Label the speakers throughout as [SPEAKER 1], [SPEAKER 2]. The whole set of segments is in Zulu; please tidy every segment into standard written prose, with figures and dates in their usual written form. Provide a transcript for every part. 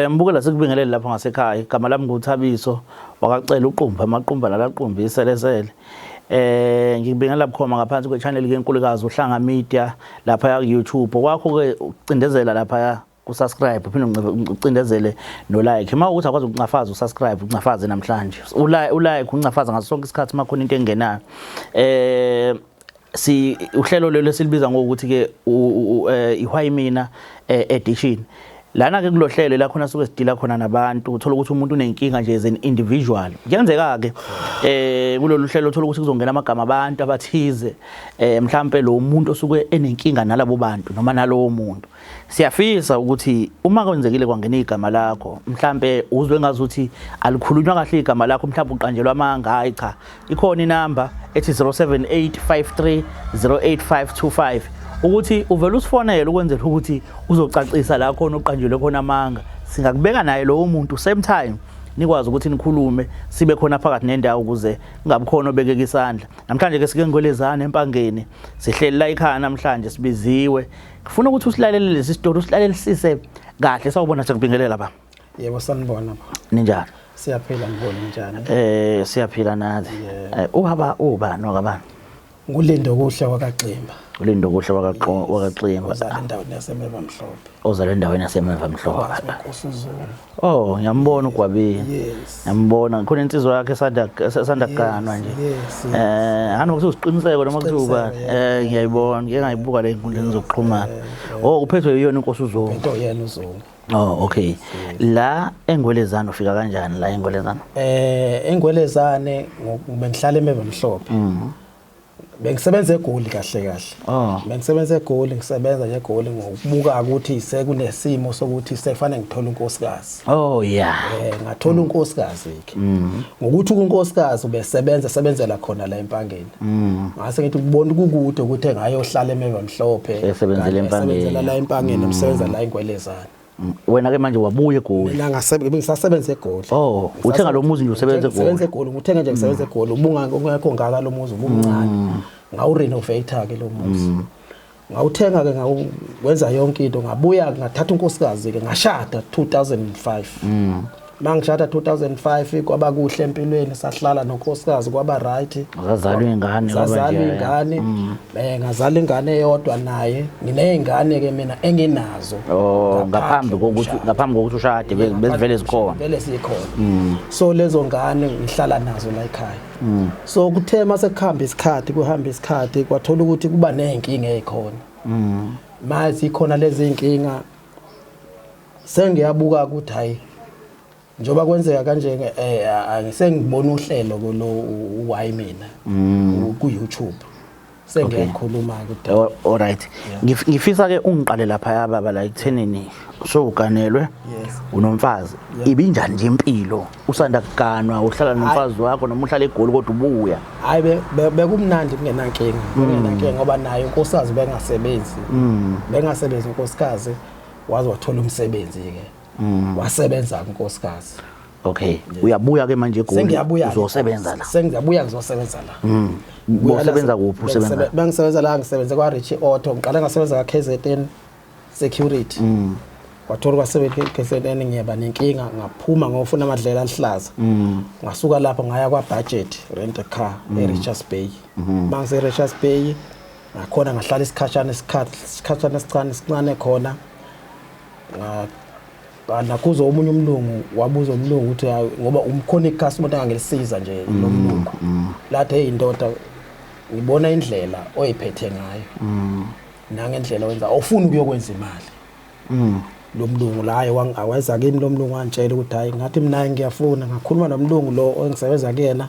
[SPEAKER 1] Mbukela, sikubingelele lapho ngasekhaya. Igama lami nguThabiso wakacela uqumba amaqumba lalaqumba iselesele. Ngikubingelela bukhoma ngaphansi kwe-channel kenkulukazi uHlanga Media lapha ku YouTube. Kwakho ke ucindezela lapha ku-subscribe, uphinde ucindezele no like. Uma ukuthi akwazi ukuncafaza usubscribe, uncafaze namhlanje. U-like uncafaza ngaso sonke isikhathi uma khona into engenayo. Si uhlelo lelo esilibiza ngokuthi ke iHwai Mina edition. Lana ke kulohlelo la khona suke sidila khona nabantu, uthola ukuthi umuntu unenkinga nje as an individual. Kuyenzeka ke kulolu hlelo uthola ukuthi kuzongena amagama abantu abathize, mhlambe lo muntu osuke enenkinga nalabo bantu noma nalowo muntu. Siyafisa ukuthi uma kwenzekile kwangena igama lakho, mhlambe uzwe ngazuthi alikhulunywa kahle igama lakho, mhlambe uqanjelwa amanga, hayi cha, ikhona inamba ethi 0785308525 ukuthi uvele usifonele ukwenzela ukuthi uzocacisa la khona uqanjelwe khona amanga. Singakubeka naye lowo muntu same time, nikwazi ukuthi nikhulume, sibe khona phakathi nendawo ukuze kungabi khona obekeka isandla. Namhlanje ke sike ngwelezana empangeni, sihleli la ekhaya namhlanje, sibiziwe. Ngifuna ukuthi usilalele lesi story, usilalelisise kahle. Sawubona, sikubingelela ba.
[SPEAKER 2] Yebo, sanibona.
[SPEAKER 1] Ninjani?
[SPEAKER 2] Siyaphila, ngibona njani?
[SPEAKER 1] Siyaphila nathi. Uhaba ubani wakabani?
[SPEAKER 2] Ngulindo kuhle wakaXimba.
[SPEAKER 1] Ulindo kuhle wakaXimba.
[SPEAKER 2] Ozala endaweni yaseMeva Mhlophe.
[SPEAKER 1] Ozala endaweni yaseMeva Mhlophe.
[SPEAKER 2] Nkosi uZulu.
[SPEAKER 1] Oh, ngiyambona uGwabini.
[SPEAKER 2] Yes.
[SPEAKER 1] Ngiyambona, khona insizwa yakhe esanda kuganwa nje. Hani ukuthi usiqiniseko noma kuthiwa ubani. Ngiyayibona, ngike ngayibuka le nkundleni zokuxhumana. Oh, uphethwe yiyona inkosi uZungu.
[SPEAKER 2] Into yena uZungu.
[SPEAKER 1] Oh, okay. La eNgwelezane ufika kanjani la eNgwelezane?
[SPEAKER 2] Engwelezane bengihlala eMeva Mhlophe. Bengisebenza eGoli kahle kahle. Bengisebenza eGoli, ngisebenza nje eGoli, ngokubuka ukuthi sekunesimo sokuthi sekufanele ngithole unkosikazi.
[SPEAKER 1] Oh yeah.
[SPEAKER 2] Ngathola unkosikazi ke. Ngokuthi unkosikazi ubesebenza sebenzela khona la empangeni. Ngase ngithi kubona kukude ukuthi ngayohlala eMeva Mhlophe.
[SPEAKER 1] Esebenzele empangeni.
[SPEAKER 2] Esebenzela la empangeni, ngisebenza la eNgwelezane.
[SPEAKER 1] Wena ke manje wabuya eGoli.
[SPEAKER 2] Mina ngisasebenza eGoli.
[SPEAKER 1] Oh, uthenga lo muzi nje usebenza eGoli.
[SPEAKER 2] Ngisebenza eGoli, nguthenga nje ngisebenza eGoli. Ubunga ungekho ngaka lo muzi, ubumncane. Ngawurenovate ke lo muzi. Ngawuthenga ke, ngawenza yonke into, ngabuya ngathatha unkosikazi ke, ngashada 2005. Mangishada 2005 kwaba kuhle empilweni, sahlala nonkosikazi kwaba right.
[SPEAKER 1] Zazalwa ingane kwaba
[SPEAKER 2] Zazalwa
[SPEAKER 1] nje.
[SPEAKER 2] ingane. Ngazala ingane eyodwa naye. Nginezingane ke mina enginazo.
[SPEAKER 1] Oh, ngaphambi kokuthi ushade bezivele zikhona.
[SPEAKER 2] Vele sikhona. So lezo ngane ngihlala nazo la ekhaya. So kuthe mase kuhamba isikhathi, kuhamba isikhathi, kwathola ukuthi kuba nezinkinga ezikhona. Manje ikhona lezi inkinga, sengiyabuka ukuthi hayi, njoba kwenzeka kanje, sengibona uhlelo kulo uWhy Mina ku YouTube, sengiyakhuluma ke.
[SPEAKER 1] Oh, all right. Ngifisa ke ungiqale lapha ya baba la ekuthenini sowuganelwe.
[SPEAKER 2] Yes.
[SPEAKER 1] Unomfazi. Ibinjani nje impilo usanda kuganwa, uhlala nomfazi wakho noma uhlala eGoli kodwa ubuya?
[SPEAKER 2] Hayi, bekumnandi, kungenankinga, kungenankinga ngoba naye unkosikazi bengasebenzi. Bengasebenzi unkosikazi, waze wathola umsebenzi ke. Wasebenza unkosikazi.
[SPEAKER 1] Okay, uyabuya ke manje eGoli?
[SPEAKER 2] Sengiyabuya.
[SPEAKER 1] Uzosebenza la?
[SPEAKER 2] Sengiyabuya, ngizosebenza la.
[SPEAKER 1] Usebenza kuphi, usebenza?
[SPEAKER 2] Bengisebenza la, ngisebenze kwa Richie Auto. Ngiqale ngasebenza ka KZN Security. Kwathola kwasebenza KZN, ngiyaba nenkinga, ngaphuma ngofuna amadlela alihlaza. Ngasuka lapho ngaya kwa Budget Rent a Car e Richards Bay. Mangise Richards Bay ngakhona ngahlala isikhashana, isikhathi isikhashana esincane esincane khona. Nga nakuzwa omunye umlungu, wabuza umlungu ukuthi hayi, ngoba umkhona icustomer angangelisiza nje lo mlungu lathi, "Hey ndoda, ngibona indlela oyiphethe ngayo nangendlela wenza, awufuni ukuyokwenza imali." Lo mlungu la aweza kimi lo mlungu, wangitshela ukuthi hayi, ngathi mina ngiyafuna. Ngakhuluma nomlungu lo engisebenza kuyena,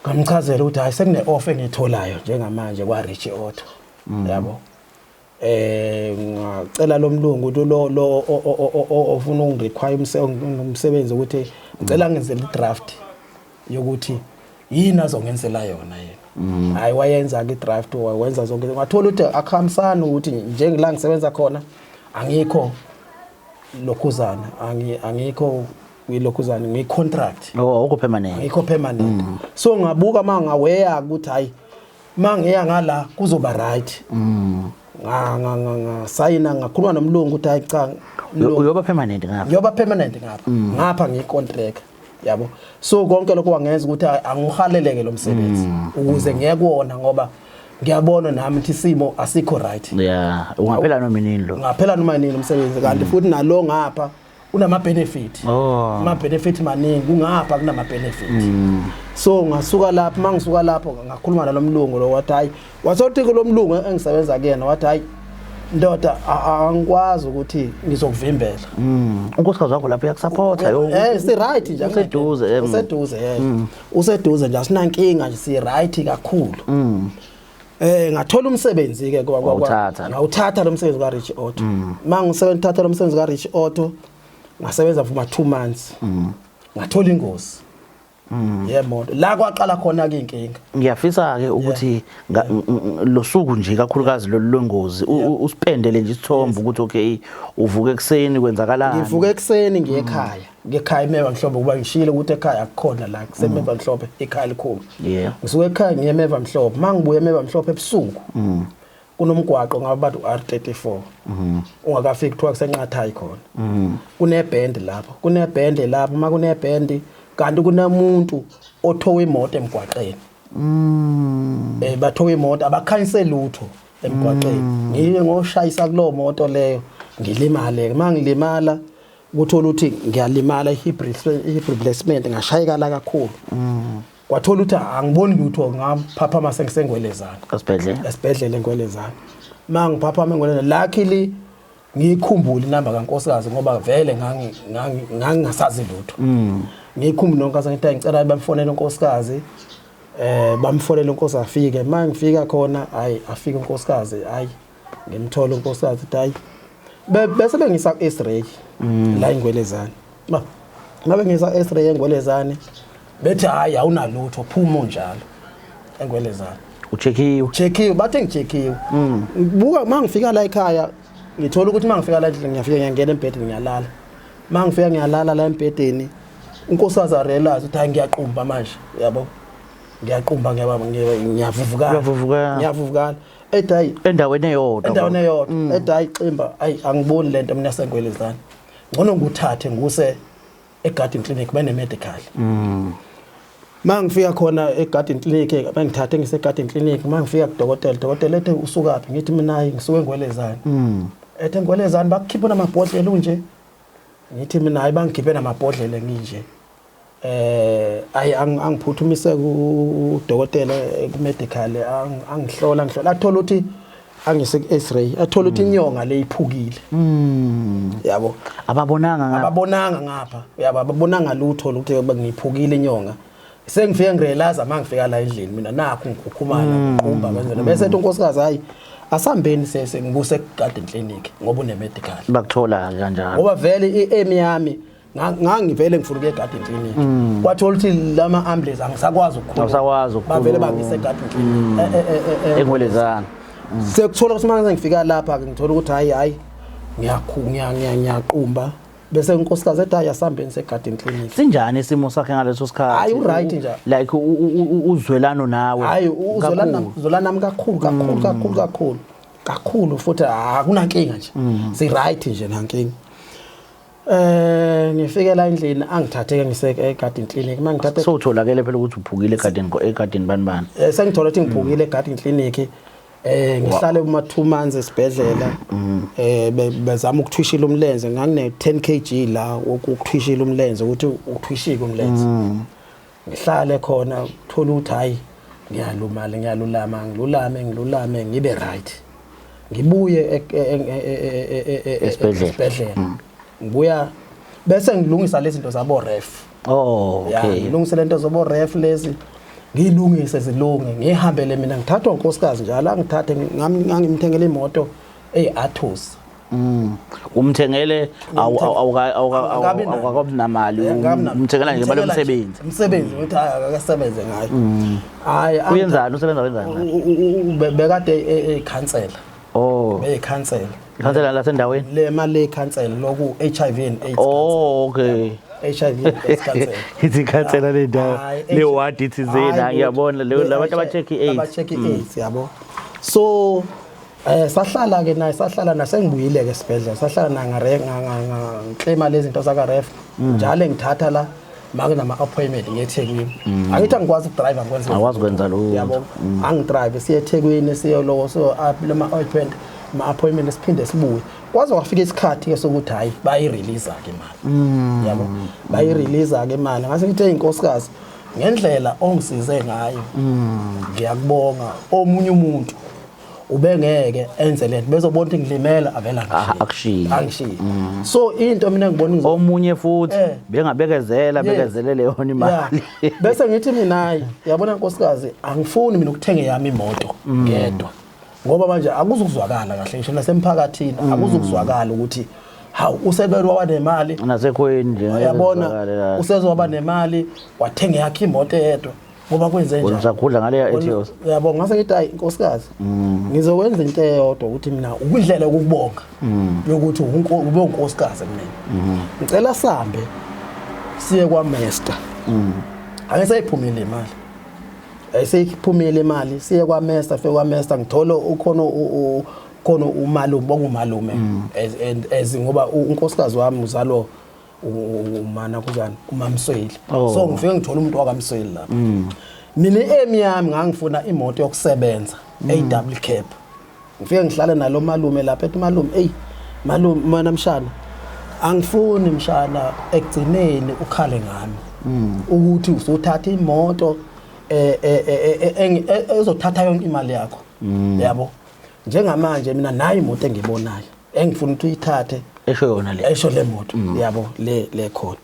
[SPEAKER 2] ngamchazela ukuthi hayi, sekune offer engiyitholayo njengamanje kwa Rich Auto, yabo. Ngacela lo mlungu ukuthi lo ofuna ungirequire umsebenzi ukuthi ngicela ngenzele i-draft yokuthi yini azongenzela yona yena. Hayi, wayenza ke i-draft, wenza zonke, ngathola ukuthi akuhambisani ukuthi njengila ngisebenza khona angikho lokhuzana, angikho kwilokhuzana, ngiyi-contract.
[SPEAKER 1] Oh, awukho permanent.
[SPEAKER 2] Angikho permanent, so ngabuka uma ngaweya ukuthi hayi, uma ngiya ngala kuzoba right. Ngasayina, ngakhuluma nomlungu ukuthi hayi cha, mlungu,
[SPEAKER 1] Uyoba permanent ngapha.
[SPEAKER 2] Ngiyoba permanent ngapha, ngapha ngiyi-contract, yabo. So konke lokho kwangenza ukuthi angihaleleke lo msebenzi ukuze ngiye kuwona, ngoba ngiyabona nami ukuthi isimo asikho right.
[SPEAKER 1] Yeah, ungaphela noma inini lo.
[SPEAKER 2] Ngaphela noma nini umsebenzi, kanti futhi nalo ngapha unama benefit. Ama benefit maningi kungapha, kunama benefit. So ngasuka lapho, mangisuka lapho ngakhuluma nalomlungu lo, wathi hayi, wasothi lo mlungu engisebenza kuyena, wathi hayi ndoda, angikwazi ukuthi ngizokuvimbela.
[SPEAKER 1] Unkosikazi wakho lapho uyakusupporta yo?
[SPEAKER 2] Si right nje.
[SPEAKER 1] Useduze,
[SPEAKER 2] Useduze, useduze nje, asinankinga nje, si right kakhulu. Ngathola umsebenzi ke kwa
[SPEAKER 1] Wawuthatha.
[SPEAKER 2] Ngawuthatha lo msebenzi ka Rich Auto. Mangisebenza, thatha lo msebenzi ka Rich Auto, ngasebenza for ma 2 months. Ngathola ingozi yemoto, la kwaqala khona ke inkinga.
[SPEAKER 1] Ngiyafisa ke ukuthi lo suku nje kakhulukazi lolu lwengozi usipendele nje isithombe ukuthi okay, uvuka ekuseni, kwenzakalani?
[SPEAKER 2] Ngivuka ekuseni ngiye ekhaya, ngekhaya eMeva Mhlophe, kuba ngishilo ukuthi ekhaya akukhona la, kuseMeva Mhlophe ikhaya elikhulu. Ngisuka ekhaya ngiye eMeva Mhlophe. Mangibuye eMeva Mhlophe ebusuku, kunomgwaqo ngabe bathi u-R34, ungakafiki kuthiwa kusenqathayi khona, kunebhendi lapho, kunebhendi lapho, uma kunebhendi kanti kunomuntu othowa imoto emgwaqeni. Bathowa imoto, abakhanyise lutho emgwaqeni. Ngiye ngoshayisa kulowo moto leyo, ngilimale. Mangilimala, kuthola ukuthi ngiyalimala i-hip replacement, ngashayeka la kakhulu. Kwathola ukuthi angiboni lutho, ngaphaphama sengisengwelezana.
[SPEAKER 1] Esibhedlela.
[SPEAKER 2] Esibhedlela engwelezana. Mangiphaphama engwelezana, luckily ngiyikhumbule inamba kankosikazi, ngoba vele ngangingasazi lutho. Ngiyikhumbule nonkosikazi, ngithi ngicela bamfonele unkosikazi. Bamfonele unkosikazi, afike. Mangifika khona, hayi, afike unkosikazi, hayi, ngimthola unkosikazi, hayi, bese bengisa ku-X-ray la engwelezane. Mabe ngisa X-ray engwelezane, bethi hayi, awunalutho, phuma unjalo engwelezane.
[SPEAKER 1] Ucheckiwe?
[SPEAKER 2] Checkiwe, bathe ngicheckiwe. Buka, mangifika la ekhaya, ngithola ukuthi mangifika la endlini, ngiyafika ngiyangena embhedeni, ngiyalala. Mangifika ngiyalala la embhedeni, unkosikazi arealize ukuthi hayi, ngiyaqumba manje, yabo, ngiyaqumba, ngiyavuvukala.
[SPEAKER 1] Uyavuvukala.
[SPEAKER 2] Ngiyavuvukala, ethi hayi.
[SPEAKER 1] Endaweni eyodwa.
[SPEAKER 2] Endaweni eyodwa. Ethi hayi ximba, hayi, angiboni lento mina sengwelezana, ngcono nguthathe nguse eGarden Clinic, bene medical. Mangifika khona eGarden Clinic, bangithathe ngise eGarden Clinic. Mangifika kudokotela, dokotela ethi usukaphi? Ngithi mina hayi, ngisuke engwelezane. Ethi engwelezane bakukhipha namabhodlela unje? Ngithi mina hayi, bangikhiphe namabhodlela nginje. Ayi, angiphuthumise kudokotela ku medical, angihlola, ngihlola, athola ukuthi angise ku X-ray, athola ukuthi inyonga le iphukile, yabo.
[SPEAKER 1] Ababonanga ngapha.
[SPEAKER 2] Ababonanga ngapha, yabo, ababonanga lutho ukuthi ngiphukile inyonga. Sengifike ngirealize mangifika la endlini mina, nakho ngikhukhumala, ngiqumba kenzela. Bese ethi unkosikazi hayi, asambeni sese ngikuse Garden Clinic ngoba une medical.
[SPEAKER 1] Bakuthola kanjalo.
[SPEAKER 2] Ngoba vele i-aim yami ngangivele ngifuna ukuya eGarden Clinic. Kwathola ukuthi lama ambulance angisakwazi ukukhuluma.
[SPEAKER 1] Awusakwazi ukukhuluma.
[SPEAKER 2] Bavele bangise eGarden Clinic.
[SPEAKER 1] Engwelezana.
[SPEAKER 2] Sekuthola ukuthi manje ngifika lapha ke, ngithola ukuthi hayi hayi, ngiyaqumba, bese unkosikazi ethi hayi, asambeni seGarden Clinic.
[SPEAKER 1] Sinjani isimo sakhe ngaleso sikhathi?
[SPEAKER 2] Hayi, u-right nje.
[SPEAKER 1] Like uzwelano nawe?
[SPEAKER 2] Hayi, uzwelana.
[SPEAKER 1] Kakhulu.
[SPEAKER 2] Uzwelana nami kakhulu kakhulu kakhulu kakhulu kakhulu, futhi akunankinga nje, si right nje, nankinga. Ngifike la endlini, angithathe ke ngise eGarden Clinic. Mangithathe
[SPEAKER 1] Sowutholakele phela ukuthi uphukile eGarden, eGarden bani bani.
[SPEAKER 2] Sengithola ukuthi ngiphukile eGarden Clinic. Ngihlale kuma 2 months esibhedlela, bezama ukuthwishila umlenze. Ngangine 10 kg la ukuthwishila umlenze, ukuthi uthwishike umlenze. Ngihlale khona, uthola ukuthi hayi, ngiyalumala, ngiyalulama, ngilulame, ngilulame, ngibe right, ngibuye
[SPEAKER 1] Esibhedlela.
[SPEAKER 2] Esibhedlela ngibuya, bese ngilungisa lezi zinto zabo ref. Ya, ngilungise lento zobo ref lezi, ngiyilungise zilunge, ngihambele mina, ngithathwa unkosikazi njalo, angithathe. Ngangimthengele imoto eyi-Atos.
[SPEAKER 1] Umthengele
[SPEAKER 2] Angikabi nayo.
[SPEAKER 1] awukabi namali?
[SPEAKER 2] Angikabi
[SPEAKER 1] Umthengela nje imali
[SPEAKER 2] Ngimthengela nje
[SPEAKER 1] yomsebenzi.
[SPEAKER 2] Umsebenzi, ukuthi hayi, akasebenze ngayo, hayi.
[SPEAKER 1] Uyenzani, usebenza wenzani?
[SPEAKER 2] Bekade eyikhansela. Beyikhansela.
[SPEAKER 1] Ikhansela lasendaweni?
[SPEAKER 2] Le mali leyikhansela loku HIV and AIDS. HIV and AIDS council.
[SPEAKER 1] Ithi ikhansela le ndawo.
[SPEAKER 2] Hayi,
[SPEAKER 1] Le ward ithizeni.
[SPEAKER 2] Hayi,
[SPEAKER 1] Ngiyabona labantu aba-check i-AIDS.
[SPEAKER 2] Aba-check i-AIDS, yabo. So Sahlala ke naye, sahlala naye, sengibuyile ke esibhedlela, sahlala naye, ngare ngiclaima lezi zinto zaka RAF njalo, engithatha la make nama appointment ngiye eThekwini. Angithi angikwazi ukudrive, angikwenza.
[SPEAKER 1] Awakwazi ukwenza lutho.
[SPEAKER 2] Yabo, angidrive siye eThekwini, siye lo, so lama appointment, ma appointment, siphinde sibuye. Kwaze kwafika isikhathi ke sokuthi hayi, bayirelease ke imali, yabo, bayirelease ke imali. Ngase ngithi, inkosikazi, ngendlela ongisize ngayo ngiyakubonga. Omunye umuntu ubengeke enze lento, bezobona ukuthi ngilimela, avela
[SPEAKER 1] Ah, akushiye.
[SPEAKER 2] Angishiye. So into mina ngibona
[SPEAKER 1] Omunye futhi bengabekezela, bekezelele yona imali.
[SPEAKER 2] Bese ngithi mina, hayi, yabona nkosikazi, angifuni mina ukuthenga yami imoto ngedwa, ngoba manje akuzukuzwakala kahle ngisho nasemphakathini, akuzukuzwakala ukuthi hawu, usebelwa wanemali.
[SPEAKER 1] Nasekhweni nje ngeke
[SPEAKER 2] Yabona,
[SPEAKER 1] kuzwakale kahle.
[SPEAKER 2] usezoba nemali, wathenga yakhe imoto eyedwa, ngoba kwenze
[SPEAKER 1] Wena
[SPEAKER 2] njani?
[SPEAKER 1] Usakhudla ngaleya Etios.
[SPEAKER 2] Yabo, ngase ngithi, hayi nkosikazi, ngizokwenza into eyodwa, ukuthi mina ukundlela yokukubonga yokuthi ube unkosikazi kumina, ngicela sambe siye kwaMaster. Ake seyiphumile imali, ayiseyiphumile imali, siye kwaMaster, fike kwaMaster ngithole ukhona khona umalume, bongumalume as and as ngoba unkosikazi wami uzalwa umana kuzana uMamsweli. So ngifike ngithola umuntu wakaMsweli lapha. Mina i-aim yami ngangifuna imoto yokusebenza a double cab. Ngifike ngihlale nalo malume lapha, ethi malume, eyi malume, mana mshana, angifuni mshana ekugcineni ukhale ngami ukuthi usuthatha imoto ezothatha yonke imali yakho, yabo. Njengamanje mina nayo imoto engiyibonayo engifuna ukuthi uyithathe.
[SPEAKER 1] Esho yona le.
[SPEAKER 2] Esho le moto, yabo, le khona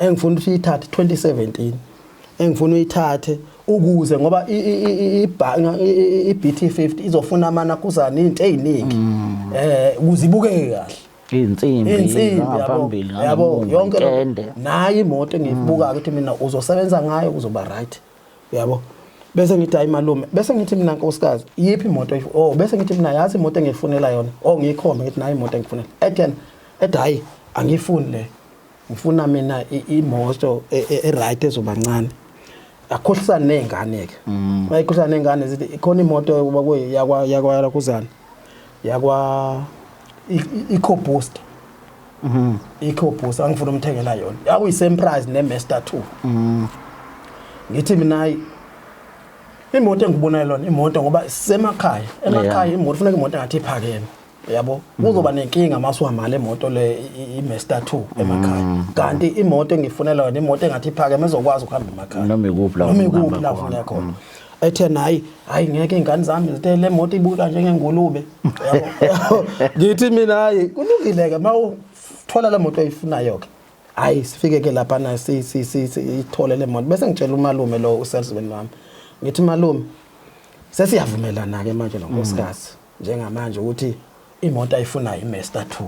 [SPEAKER 2] engifuna ukuthi uyithathe 2017, engifuna uyithathe ukuze ngoba i-BT50 izofuna amanakuzana into eziningi ukuze ibukeke kahle.
[SPEAKER 1] Insimbi.
[SPEAKER 2] Insimbi, yabo.
[SPEAKER 1] Ngaphambili,
[SPEAKER 2] Yabo,
[SPEAKER 1] ngangemuva,
[SPEAKER 2] yonke
[SPEAKER 1] intende.
[SPEAKER 2] Nayo imoto engiyibuka ukuthi mina uzosebenza ngayo, uzoba right, yabo. Bese ngithi, hayi malume, bese ngithi mina, nkosikazi, yiphi imoto oh, bese ngithi mina, yazi imoto engiyifunela yona, oh, ngiyikhombe, ngithi nayo imoto engifunela. Ethi yena, ethi hayi, angiyifuni le, ngifuna mina imoto e-right ezoba ncane, akhohlisane ney'ngane-ke. Mayikhohlisana ney'ngane, zithi ikhona imoto kuba yakwa yakuzana yakwa i-EcoBoost. I-EcoBoost angifuna umthengela yona, yakuyi-same price ne-Master 2. Ngithi mina, hayi, imoto engibonayo lona imoto, ngoba semakhaya, emakhaya imoto funeka imoto engathi iphakeme, yabo, kuzoba nenkinga masuhamba le moto le i-Master 2 emakhaya, kanti imoto engifunela yona imoto engathi iphakeme ezokwazi ukuhamba emakhaya.
[SPEAKER 1] Noma ikuphi la
[SPEAKER 2] Noma
[SPEAKER 1] ufuna
[SPEAKER 2] ikuphi
[SPEAKER 1] ukuhamba
[SPEAKER 2] la
[SPEAKER 1] khona.
[SPEAKER 2] ufuna khona. Ethe hayi, hayi, ngeke, ingane zami zithe le moto ibuka njengengulube, yabo. Ngithi mina, hayi, kulungile ke, mawuthola le moto oyifunayo ke. Hayi, sifike ke lapha na si si si ithole le moto. Bese ngitshela umalume lo, usalesman wami, ngithi, malume, sesiyavumelana ke manje nonkosikazi njengamanje ukuthi imoto ayifunayo iMaster 2,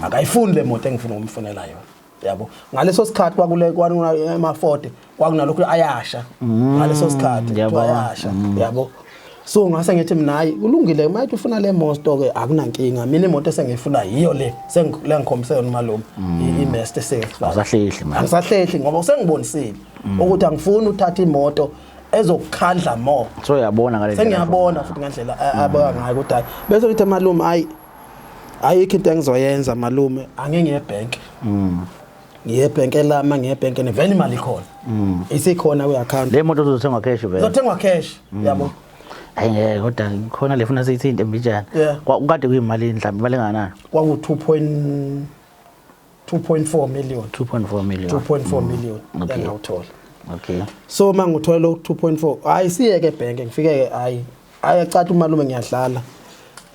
[SPEAKER 2] akayifuni le moto engifuna ukumfunela yona, yabo. Ngaleso sikhathi kwakule ema-40 kwakunalokhu ayasha ngaleso sikhathi kuthiwa ayasha, yabo. So ngase ngithi mina, hayi, kulungile, mayithi ufuna le moto ke, akunankinga, mina imoto esengiyifuna yiyo le le ngikhombise yona umalume, i-Master 65.
[SPEAKER 1] Awusahlehli manje.
[SPEAKER 2] Angisahlehli, ngoba usengibonisile ukuthi angifuni uthatha imoto ezokukhandla more.
[SPEAKER 1] So uyabona ngale ndlela.
[SPEAKER 2] Sengiyabona futhi ngendlela abeka ngayo ukuthi hayi. Bese ngithi, malume, hayi, ayikho into engizoyenza malume, angeke ngiye ebhenki, ngiye ebhenki lami, ngiye ebhenki vele imali ikhona, isikhona kwi-account.
[SPEAKER 1] Le moto uzothengwa cash vele.
[SPEAKER 2] Izothengwa cash, yabo.
[SPEAKER 1] Hayi ngeke, kodwa khona le funa siyithinte mbijana. Kade kuyimali mhlawumbe, imali engakanani?
[SPEAKER 2] Kwaku 2.2.4 million.
[SPEAKER 1] 2.4 million.
[SPEAKER 2] 2.4 million. Engawuthola. So uma ngithola lo 2.4, hayi, siyeke ebhenki, ngifike ke, hayi, hayi, acathi umalume ngiyadlala,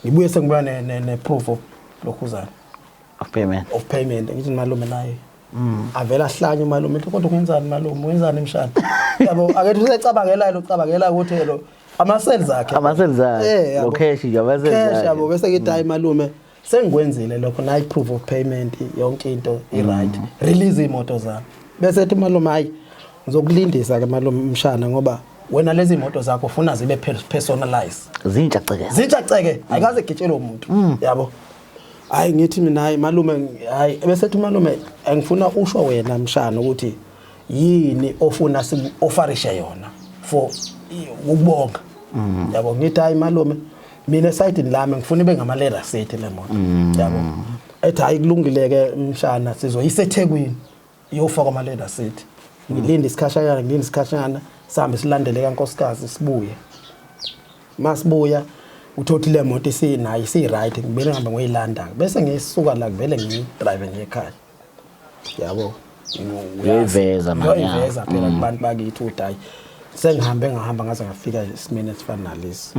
[SPEAKER 2] ngibuye sengibuya ne proof of lokhuzana.
[SPEAKER 1] Of payment.
[SPEAKER 2] Of payment. Ngithi, malume, naye avela ahlanye umalume, ethi, kodwa ungenzani malume, wenzani mshana, yabo? Akethi usecabangela lo, cabangela ukuthi lo ama-sales akhe.
[SPEAKER 1] Ama-sales akhe.
[SPEAKER 2] Yabo.
[SPEAKER 1] Lo cash nje, ama-sales
[SPEAKER 2] Cash,
[SPEAKER 1] akhe.
[SPEAKER 2] yabo. Bese ngithi, hayi malume, sengikwenzile lokho, nayi proof of payment, yonke into i-right, release iy'moto zami. Bese ethi malume, hayi, ngizokulindisa ke malume, mshana, ngoba wena lezi moto zakho ufuna zibe personalized.
[SPEAKER 1] Zintsha ceke.
[SPEAKER 2] Zintsha ceke, ayikaze igitshelwe umuntu, yabo. Hayi, ngithi mina, hayi malume, hayi. Bese ethi malume, angifuna usho wena mshana ukuthi yini ofuna siku-offerishe yona for ukubonga, yabo. Ngithi, hayi malume, Mina esayidini lami ngifuna ibe ngama-leather seat le moto, yabo. Ethi hayi, kulungile-ke mshana, sizoyisa eThekwini iyofakwa ama-leather seat. Ngilinde isikhashanyana, ngilinde isikhashanyana, sihambe silandele kankosikazi, sibuye. Masibuya uthothi le moto isinayo, isi-right. Ngibele ngihambe ngoyilanda, bese ngisuka la kuvele ngiyi-drive ngiye ekhaya, yabo.
[SPEAKER 1] Uyoyiveza mani, ya.
[SPEAKER 2] Uyoyiveza phela kubantu bakithi ukuthi hayi, sengihambe ngahamba ngaze ngafika esimeni esifana nalesi,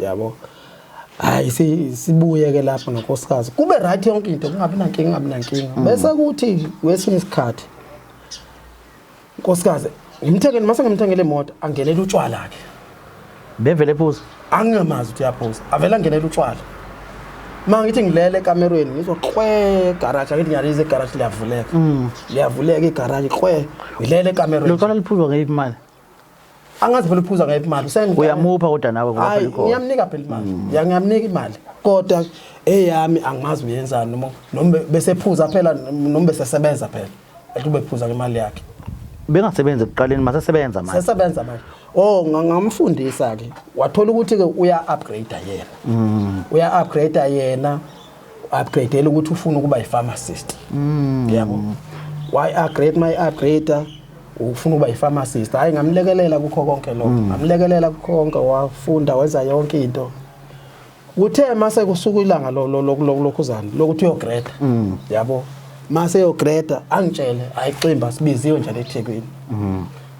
[SPEAKER 2] yabo. Hayi, sibuye ke lapho nonkosikazi, kube right yonke into, kungabi nankinga, kungabi nankinga. Bese kuthi kwesinye isikhathi nkosikazi ngimthengele, mase ngimthengele imoto, angenele utshwala ke.
[SPEAKER 1] Bevele phuza?
[SPEAKER 2] Angingamazi ukuthi uyaphuza, avele angenele utshwala. Ma ngithi ngilele ekamerweni, ngizwa qwe garage. Angithi ngiyaliza igaraji, liyavuleka, liyavuleka igaraji, qwe. Ngilele ekamerweni.
[SPEAKER 1] Lo tshwala liphuzwa ngeyiphi imali?
[SPEAKER 2] Angazi phela uphuza ngayiphi imali.
[SPEAKER 1] Uyamupha kodwa nawe ngoba phela
[SPEAKER 2] Hayi,
[SPEAKER 1] ikhona.
[SPEAKER 2] Ngiyamnika phela imali. Ya, ngiyamnika imali, kodwa eyami angimazi uyenzani, noma bese phuza phela, noma bese sebenza phela, ethi ubephuza ngemali yakhe.
[SPEAKER 1] Bengasebenzi ekuqaleni, masesebenza manje.
[SPEAKER 2] Sesebenza manje. Oh, ngamfundisa ke, wathola ukuthi ke uya upgrade yena, uya upgrade yena, upgradeela ukuthi ufuna ukuba yi-pharmacist, yabo. Why upgrade? My upgrade ufuna ukuba yi-pharmacist. Hayi, ngamlekelela kukho konke lokho, ngamlekelela kukho konke, wafunda, wenza yonke into. Kuthe mase kusuka ilanga lokhuzana lokuthi uyogreda, yabo, mase yogreda angitshele, ayiximba sibiziwe njalo eThekwini.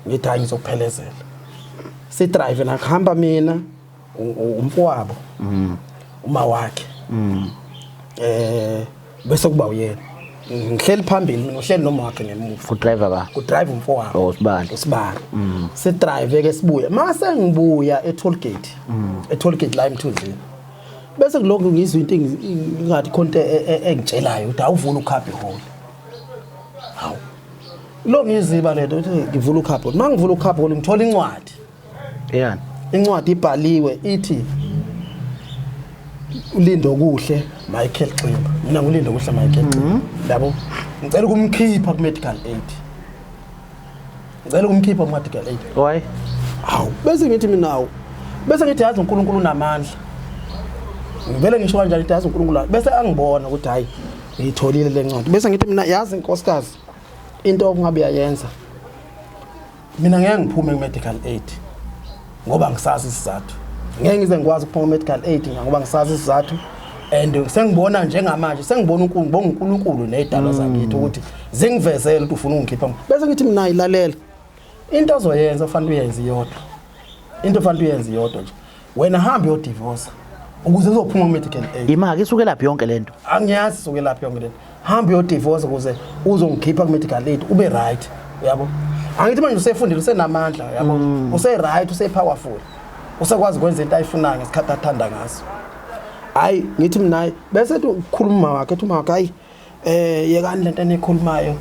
[SPEAKER 2] Ngithi hayi, ngizokuphelezela, sidrive nakuhamba mina, umfowabo, uma wakhe, bese kuba uyena. Ngihleli phambili mina, uhleli noma wakhe ngemuva.
[SPEAKER 1] Kudriver ba?
[SPEAKER 2] Kudrive umfowabo.
[SPEAKER 1] Oh, sibali.
[SPEAKER 2] Usibali. Sidrive ke, sibuye. Mase ngibuya e-toll gate, e-toll gate la eMthunzini, bese kulokhu ngizwa into ingathi khona into engitshelayo ukuthi awuvula ucubby hole. Hawu, lo ngiziba lento ukuthi ngivula ucubby hole. Uma ngivula ucubby hole, ngithola incwadi.
[SPEAKER 1] Yani?
[SPEAKER 2] Incwadi ibhaliwe, ithi uLindokuhle Michael Ximba. Mina nguLindokuhle Michael Ximba, yabo. Ngicela ukumkhipha ku-medical aid, ngicela ukumkhipha ku-medical aid.
[SPEAKER 1] Why?
[SPEAKER 2] Hawu, bese ngithi mina awu, bese ngithi yazi uNkulunkulu unamandla. Ngivele ngisho kanjalo, ngithi yazi uNkulunkulu, bese angibona ukuthi hayi, ngiyitholile le ncwadi. Bese ngithi mina, yazi inkosikazi, into okungabe uyayenza, mina ngeke ngiphume ku-medical aid ngoba ngisazi isizathu. Ngeke ngize ngikwazi ukuphuma ku-medical aid ngoba ngisazi isizathu, and sengibona njengamanje, sengibona uNkulunkulu, ngibonga uNkulunkulu nezidalwa zakithi ukuthi zingivezele ukuthi ufuna ungikhipha. Bese ngithi mina, ilalela, into ozoyenza ufanele uyenze iyodwa, into ofanele uyenze iyodwa nje, wena hamba uyodivorce ukuze uzophuma ku-medical aid.
[SPEAKER 1] Imaki isuke laphi yonke lento?
[SPEAKER 2] Angiyazi isuke laphi yonke lento. Hamba uyodivorce ukuze uzongikhipha ku-medical aid, ube right, uyabo. Angithi manje usefundile, usenamandla, yabo, use-right, use-powerful, usekwazi ukwenza into ayifunayo ngesikhathi athanda ngaso. Hayi, ngithi mina hayi. Bese ethi ukhuluma uma wakhe, ethi uma wakhe, hayi, yekani lento enikhulumayo,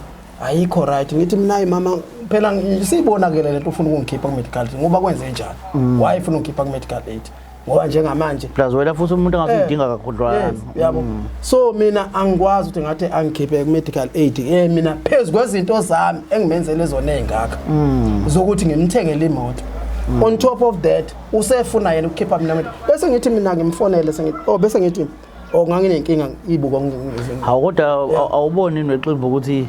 [SPEAKER 2] ayikho right. Ngithi mina hayi mama, phela siyibonakele lento, ufuna ukungikhipha ku-medical aid ngoba kwenze njani? Why ufuna ukungikhipha ku-medical aid? Ngoba njengamanje
[SPEAKER 1] Plus wena futhi umuntu angasuyidinga kakhudlwana.
[SPEAKER 2] Yes, yabo. So mina angikwazi ukuthi ngathi angikhiphe ku-medical aid, mina phezu kwezinto zami engimenzele zona ey'ngaka zokuthi ngimthengele imoto, on top of that usefuna yena ukukhipha mina. Bese ngithi mina ngimfonele, sengithi oh, bese ngithi oh, nganginenkinga ibuko.
[SPEAKER 1] Hawu, kodwa awuboni neximba ukuthi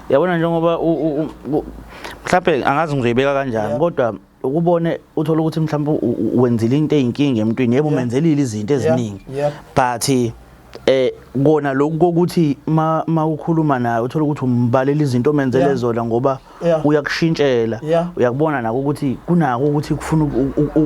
[SPEAKER 1] yabona njengoba mhlawumbe angazi ngizoyibeka kanjani, kodwa ukubone uthola ukuthi mhlawumbe wenzile into eyinkinga emntwini, yebo, umenzelile izinto eziningi, but kona lokhu kokuthi ma ukhuluma naye uthola ukuthi umbalela izinto omenzele zona ngoba uyakushintshela. Uyakubona nako ukuthi kunako ukuthi kufuna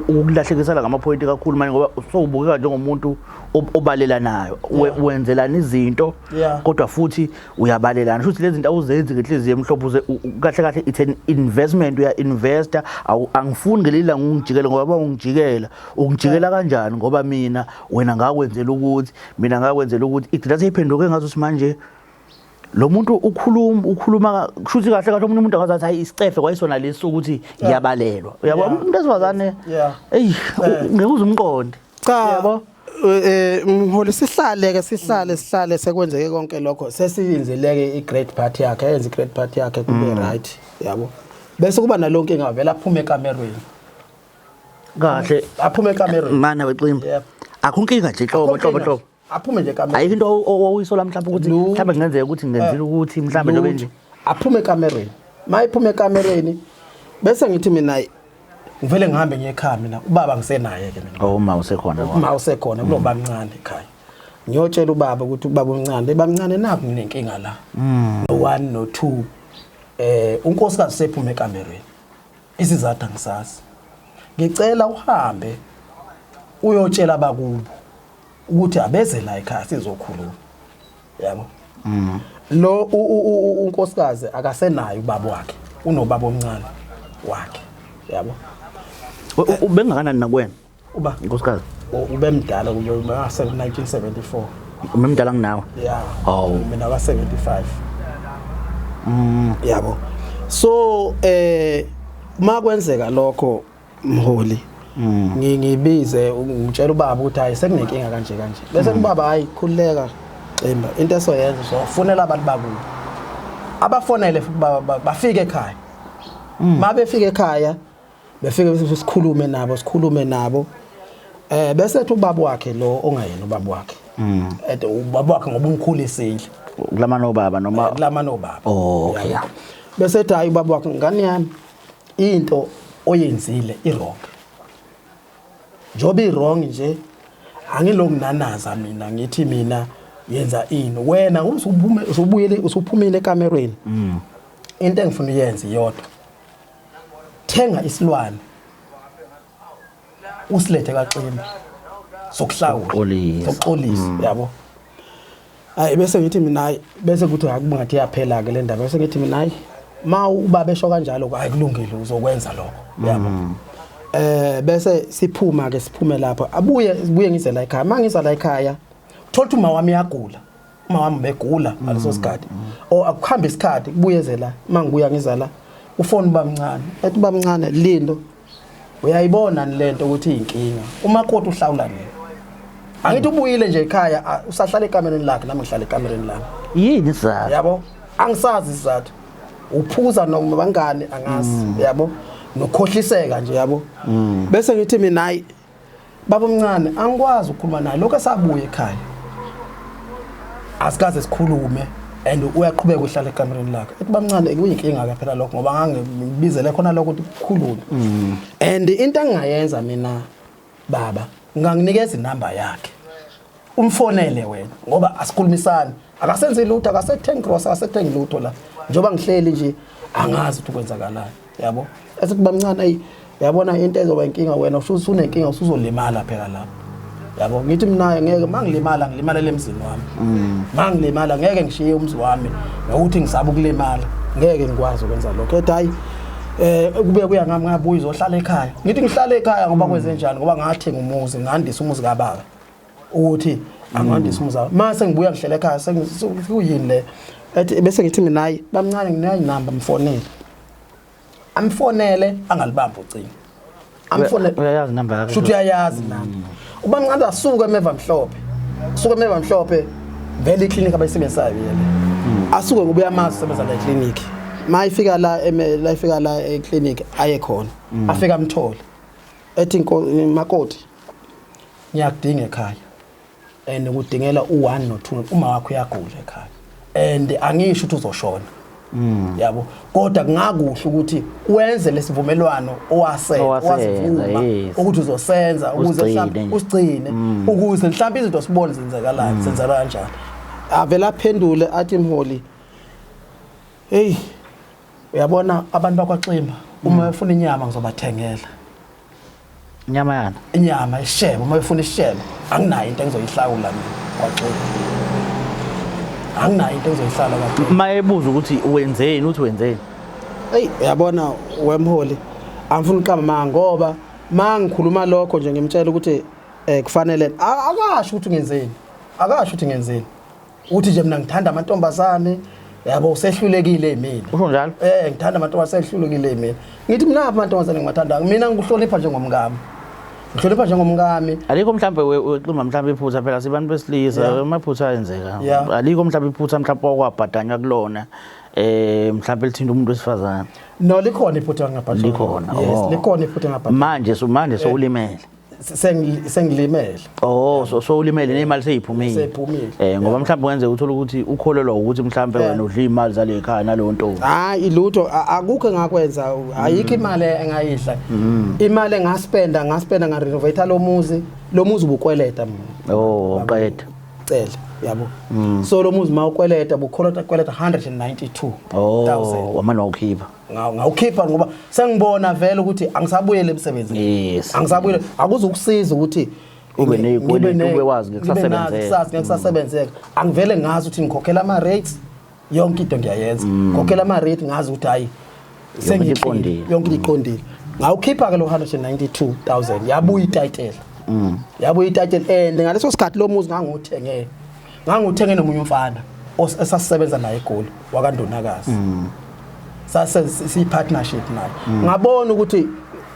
[SPEAKER 1] ukulahlekisela ngamaphoyinti kakhulu manje, ngoba sowubukeka njengomuntu obalelanayo. Wenzelana izinto, kodwa futhi uyabalelana, shuthi lezi zinto awuzenzi ngenhliziyo emhlophe. Uze kahle kahle it's an investment, uya-investa. Angifuni ngelinye ilanga ungijikele, ngoba uma ungijikela, ungijikela kanjani? Ngoba mina wena ngakwenzela ukuthi, mina ngakwenzela ukuthi, igcina seyiphenduke ngazuthi manje lo muntu ukhuluma kushuthi kahle kahle omunye umuntu angazathi hayi, isicefe kwayisona lesi ukuthi ngiyabalelwa, uyabo. Umuntu wesifazane, eyi, ngeke uze umqonde.
[SPEAKER 2] Cha.
[SPEAKER 1] Yabo.
[SPEAKER 2] Mholi, sihlale ke, sihlale, sihlale, sekwenzeke konke lokho, sesiyenzeleke i-grad party yakhe, ayenze i-grad party yakhe, kube right, yabo. Bese kuba nalonke ingavela aphume ekamerweni.
[SPEAKER 1] Kahle.
[SPEAKER 2] Aphume ekamerweni.
[SPEAKER 1] Mana weximba.
[SPEAKER 2] Yep.
[SPEAKER 1] Akho nkinga nje hlobo hlobo hlobo.
[SPEAKER 2] Aphume nje ekamereni.
[SPEAKER 1] Ayikho into owuyisola mhlawumbe ukuthi mhlawumbe kungenzeka ukuthi ngenzile ukuthi mhlawumbe njengoba nje.
[SPEAKER 2] Aphume ekamereni. Mayiphuma ekamereni bese ngithi mina ngivele ngihambe ngiye ekhaya mina ubaba ngisenaye ke mina.
[SPEAKER 1] Oh uma usekhona.
[SPEAKER 2] Uma usekhona kuloba mncane ekhaya. Ngiyotshela ubaba ukuthi ubaba omncane, bamncane nakho nginenkinga la. No 1 no 2 unkosikazi usephuma ekamereni. Isizathu angisazi. Ngicela uhambe uyotshela abakubo ukuthi abeze la ekhaya sizokhuluma. Yabo. Lo unkosikazi akasenayo ubaba wakhe, unobaba omncane wakhe. Yabo.
[SPEAKER 1] Ubengakanani nakuwena?
[SPEAKER 2] Uba
[SPEAKER 1] unkosikazi
[SPEAKER 2] ubemdala kube 1974.
[SPEAKER 1] Umemdala kunawe?
[SPEAKER 2] Yeah.
[SPEAKER 1] Oh.
[SPEAKER 2] Mina ka 75. Yabo. So makwenzeka lokho mholi ngibize ngitshela ubaba ukuthi hayi sekunenkinga kanje kanje. Bese ubaba hayi khululeka Ximba into esoyenza sofonela abantu bakubo. Abafonele futhi bafike ekhaya. Mabefika ekhaya befike sikhulume nabo sikhulume nabo. Bese ethi ubaba wakhe lo ongayena ubaba wakhe. Ede ubaba wakhe ngoba umkhulisile.
[SPEAKER 1] Kulamana obaba noma
[SPEAKER 2] kulamana obaba.
[SPEAKER 1] Oh okay.
[SPEAKER 2] Bese ethi hayi ubaba wakhe ngani yami into oyenzile i wrong. Njoba i wrong nje angilokunanaza mina ngithi mina yenza ini wena usubuyele usuphumile ekamerweni. Into engifuna uyenze iyodwa. Thenga isilwane usilethe kaXimba sokuhlawula sokuxolisa yabo. Hayi bese ngithi mina hayi bese kuthi akungathi iyaphela ke le ndaba bese ngithi mina hayi ma ubaba esho kanjalo hayi kulungile uzokwenza lokho yabo. Bese siphuma ke siphume lapho abuye sibuye ngize la ekhaya. Mangiza la ekhaya thola ukuthi uma wami uyagula. Uma wami begula ngaleso sikhathi o akuhamba isikhathi kubuyezela mangibuya ngiza la ufone ubamncane ethi ubamncane lindo uyayibona lento ukuthi iyinkinga umakoti uhlawula nini. Angithi ubuyile nje ekhaya usahlala ekamereni lakhe nami ngihlala ekamereni lami.
[SPEAKER 1] Yini isizathu?
[SPEAKER 2] Yabo angisazi isizathu. Uphuza noma bangani angazi yabo nokhohliseka nje yabo. Bese ngithi mina hayi baba omncane angikwazi ukukhuluma naye lokho esabuya ekhaya. Asikaze sikhulume and uyaqhubeka uhlala ekamereni lakhe. Ethi bamncane kuyinkinga ke phela lokho ngoba ngangibizele khona lokho ukuthi kukhulume. And into engingayenza mina baba ngingakunikeza inamba yakhe. Umfonele wena ngoba asikhulumisani. Akasenzi lutho, akasethengi gross, akasethengi lutho la. Njengoba ngihleli nje angazi ukuthi kwenzakalani yabo. Ethi bamncane ayi yabona into ezoba inkinga wena usunenkinga usuzolimala phela lapho. Yabo ngithi mina ngeke mangilimala ngilimalele emzini wami. Mangilimala ngeke ngishiye umzi wami nokuthi ngisaba ukulimala ngeke ngikwazi ukwenza lokho. Ethi hayi kube kuya ngami ngabuya uzohlala ekhaya. Ngithi ngihlale ekhaya ngoba kwenze njani ngoba ngathenga umuzi ngandisa umuzi kababa. Ukuthi angandisa umuzi. Mase ngibuya ngihlele ekhaya sengikuyini le. Ethi bese ngithi mina hayi bamncane nginayo inamba mfonele. Amfonele angalibamba ucingo. Amfonele
[SPEAKER 1] uyayazi inamba yakhe.
[SPEAKER 2] Futhi uyayazi inamba. Ubamncane asuka emeva mhlophe. Suka emeva mhlophe vele iclinic abayisebenzisayo yena. Asuke ngoba uyamazi usebenza la eclinic. Mayifika la la ifika la eclinic aye khona. Afika amthole. Ethi makoti ngiyakudinga ekhaya. And kudingela u1 no2 uma wakho uyagula ekhaya. And angisho ukuthi uzoshona. Yabo kodwa kungakuhle ukuthi wenze lesivumelwano owasivuma ukuthi uzosenza ukuze mhlawumbe usigcine ukuze mhlawumbe izinto sibone zenzekalayo zenzeka kanjani. Avela aphendule athi mholi hey uyabona abantu bakwaXimba uma befuna inyama ngizobathengela.
[SPEAKER 1] Inyama yana?
[SPEAKER 2] Inyama ishebo uma befuna ishebo anginayo into engizoyihlawula mina kwaXimba. Anginayo into engizoyihlala kwaXimba.
[SPEAKER 1] Mayebuza ukuthi wenzeni uthi wenzeni?
[SPEAKER 2] Hey uyabona wemholi angifuni uqamba ngoba mangikhuluma lokho nje ngimtshela ukuthi kufanele akasho ukuthi ngenzeni. Akasho ukuthi ngenzeni. Uthi nje mina ngithanda amantombazane yabo usehlulekile mina.
[SPEAKER 1] Usho njalo?
[SPEAKER 2] Ngithanda amantombazane sehlulekile mina. Ngithi mina amantombazane ngiwathanda mina ngikuhlonipha njengomkami. Ngihlonipha njengomkami.
[SPEAKER 1] Alikho mhlambe uxuma mhlambe iphutha phela sibantu besilisa amaphutha ayenzeka. Alikho mhlambe iphutha mhlambe okwabhadanywa kulona mhlambe lithinta umuntu wesifazane.
[SPEAKER 2] No likhona iphutha ngabhadanywa.
[SPEAKER 1] Likhona.
[SPEAKER 2] Yes, likhona iphutha ngabhadanywa.
[SPEAKER 1] Manje manje sowulimele.
[SPEAKER 2] Sengilimele.
[SPEAKER 1] Oh, so ulimele nemali seyiphumile.
[SPEAKER 2] Seyiphumile.
[SPEAKER 1] Ngoba mhlawumbe kungenzeka uthole ukuthi ukholelwa ukuthi mhlawumbe wena udla imali zale ekhaya naleyo ntombi.
[SPEAKER 2] Hayi lutho, akukho engakwenza, ayikho imali engayidla. Imali engaspenda, ngaspenda ngarenovate lo muzi, lo muzi ubukweleta mina.
[SPEAKER 1] Oh, uqeda.
[SPEAKER 2] Cela, yabo. So lo muzi mawukweleta bukholota kweleta 192,000.
[SPEAKER 1] Oh, wamane wawukhipha.
[SPEAKER 2] Ngawukhipha ngoba sengibona vele ukuthi angisabuyele emsebenzini. Angisabuyele, akuzukusiza ukuthi
[SPEAKER 1] ube nezikweletu ube wazi ngekusasebenzeka.
[SPEAKER 2] Kusasa ngekusasebenzeka. Angivele ngazi ukuthi ngikhokhela ama rates, yonke into ngiyayenza. Ngikhokhela ama rate ngazi ukuthi hayi
[SPEAKER 1] sengiqondile,
[SPEAKER 2] yonke into iqondile. Ngawukhipha ke lo 192,000 yabuya ititle. Yabuya ititle and ngaleso sikhathi lo muzi ngangiwuthenge. Ngangiwuthenge nomunye umfana esasisebenza naye eGoli wakaNdunakazi. Sase si partnership naye. Ngabona ukuthi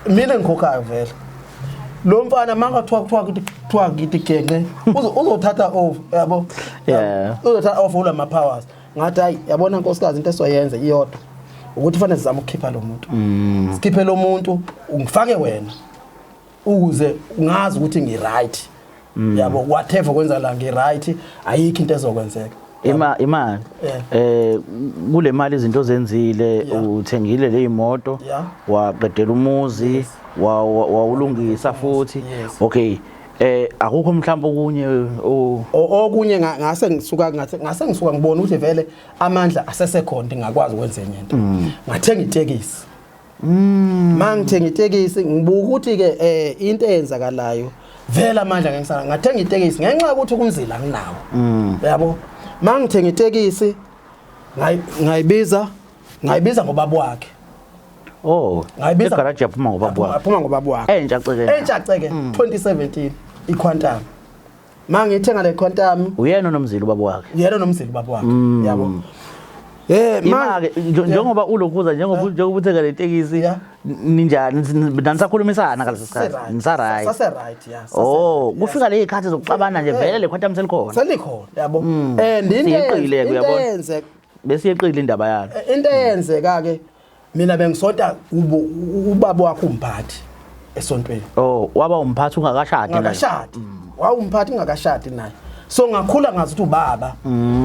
[SPEAKER 2] mina ngikhokhayo vele. Lo mfana mangathiwa kuthiwa kuthiwa ngithi genqe uzothatha over, yabo. Uzothatha over ulama powers. Ngathi hayi yabona nkosikazi into esoyenza iyodwa. Ukuthi fanele sizame ukukhipha lo muntu. Sikhiphe lo muntu ungifake wena ukuze ungazi ukuthi ngi right. Yabo whatever kwenza la ngi right, ayikho into ezokwenzeka.
[SPEAKER 1] Imali kule mali izinto zenzile, uthengile le imoto, waqedela umuzi, wawulungisa futhi. Okay, akukho mhlawumbe okunye
[SPEAKER 2] okunye ngase ngisuka ngase ngisuka ngibona ukuthi vele amandla asesekhona ngingakwazi ukwenza enye into. Ngathenga itekisi. Mangithenga itekisi ngibuka ukuthi ke into eyenzakalayo vele amandla ngisala ngathenga itekisi ngenxa yokuthi kumzila nginawo. Yabo mangithenga itekisi ngayibiza ngobaba wakhe.
[SPEAKER 1] Oh,
[SPEAKER 2] ngayibiza
[SPEAKER 1] egarage yaphuma ngobaba wakhe.
[SPEAKER 2] Yaphuma ngobaba wakhe.
[SPEAKER 1] Entsha ceke.
[SPEAKER 2] Entsha ceke 2017 iQuantum. Mangithenga le Quantum
[SPEAKER 1] uyena nomzila ubaba wakhe.
[SPEAKER 2] Uyena nomzila ubaba wakhe. Yabo.
[SPEAKER 1] Ima-ke njengoba ulokhuza njengoba uthenga le tekisi ninjani nanisakhulumisana ngaleso sikhathi nisa-right.
[SPEAKER 2] Sase-right, yeah.
[SPEAKER 1] Oh, kufika le zikhathi zokuxabana nje vele le Quantum selikhona.
[SPEAKER 2] Selikhona, yabo. And
[SPEAKER 1] into
[SPEAKER 2] eyenzeka
[SPEAKER 1] bese yeqile indaba yalo.
[SPEAKER 2] Into eyenzeka ke mina bengisonta ubaba wakhe umphathi esontweni.
[SPEAKER 1] Oh, waba umphathi ungakashadi
[SPEAKER 2] naye. Ungakashadi. Wawumphathi ungakashadi naye. So ngakhula ngazi ukuthi ubaba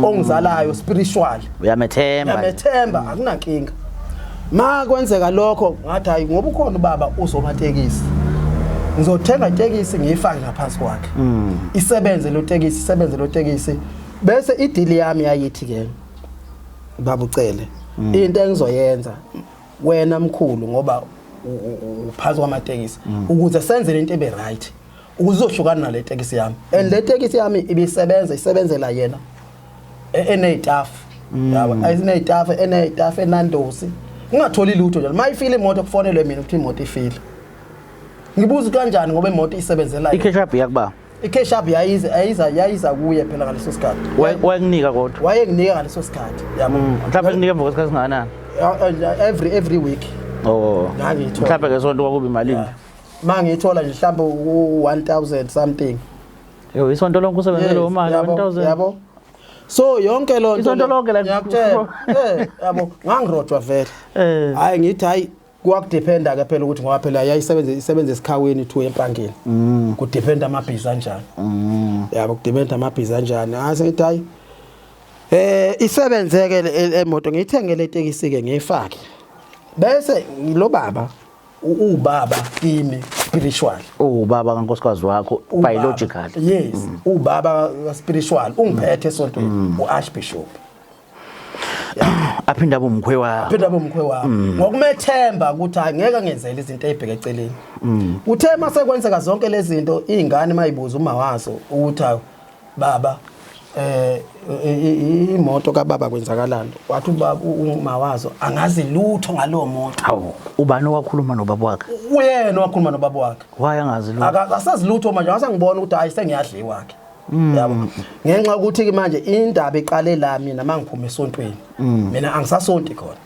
[SPEAKER 2] ongizalayo spiritual.
[SPEAKER 1] Uyamethemba.
[SPEAKER 2] Uyamethemba, akunankinga. Ma kwenzeka lokho ngathi hayi ngoba ukhona ubaba uzomatekisi. Ngizothenga itekisi ngiyifake ngaphansi kwakhe. Isebenze lo tekisi, isebenze lo tekisi. Bese idili yami yayithi ke baba uCele into engizoyenza wena mkhulu ngoba uphansi kwamatekisi ukuze senze lento ebe right ukuze uzohlukana nale tekisi yami and le tekisi yami ibisebenza isebenzela yena enezitafu yabo ayinezitafu enezitafu enandosi ngingatholi lutho nje mayifile imoto kufonelwe mina ukuthi imoto ifile ngibuza kanjani ngoba imoto isebenzela
[SPEAKER 1] i-cash up yakuba
[SPEAKER 2] i-cash up yayiza kuye phela ngaleso sikhathi.
[SPEAKER 1] Wayenginika kodwa.
[SPEAKER 2] Wayenginika ngaleso sikhathi. Yabo.
[SPEAKER 1] Mhlawumbe kunika emva kwesikhathi singakanani?
[SPEAKER 2] Every week.
[SPEAKER 1] Oh.
[SPEAKER 2] Ngangiyithola.
[SPEAKER 1] Mhlawumbe ngesonto kwakuba imalini?
[SPEAKER 2] Mangiyithola nje mhlawumbe u1000 something.
[SPEAKER 1] Yo, isonto lonke usebenze leyo mali 1000.
[SPEAKER 2] Yabo. So yonke lonto
[SPEAKER 1] isonto lonke la
[SPEAKER 2] ngiyakutshela. Yabo, ngangirojwa vele. Hayi ngithi hayi kwakudependa ke phela ukuthi ngoba phela yayisebenza isebenza esikhawini to empangeni. Kudependa amabhizi kanjani. Yabo kudependa amabhizi kanjani. Ase ngithi hayi isebenzeke emoto ngiyithengele itekisi ke ngiyifake. Bese lo baba ubaba kimi spiritual.
[SPEAKER 1] Ubaba kankosikazi wakho biological.
[SPEAKER 2] Yes, ubaba spiritual ungiphethe esontweni uArchbishop.
[SPEAKER 1] Aphinda abe umkhwe wakho.
[SPEAKER 2] Aphinda abe umkhwe wakho. Ngokumethemba ukuthi hayi ngeke ngenzele izinto ezibheke eceleni. Uthe mase kwenzeka zonke lezi zinto izingane mayibuza uma wazo ukuthi hayi baba imoto kababa kwenzakalani wathi ubaba uma wazo angazi lutho ngalo moto.
[SPEAKER 1] Hawu, ubani owakhuluma nobaba wakhe?
[SPEAKER 2] Uyena owakhuluma nobaba wakhe.
[SPEAKER 1] Why angazi lutho?
[SPEAKER 2] Akasazi lutho manje wasangibona ukuthi hayi sengiyadliwa ke. Yabo. Ngenxa ukuthi ke manje indaba iqale la mina mangiphuma esontweni. Mina angisasonti khona.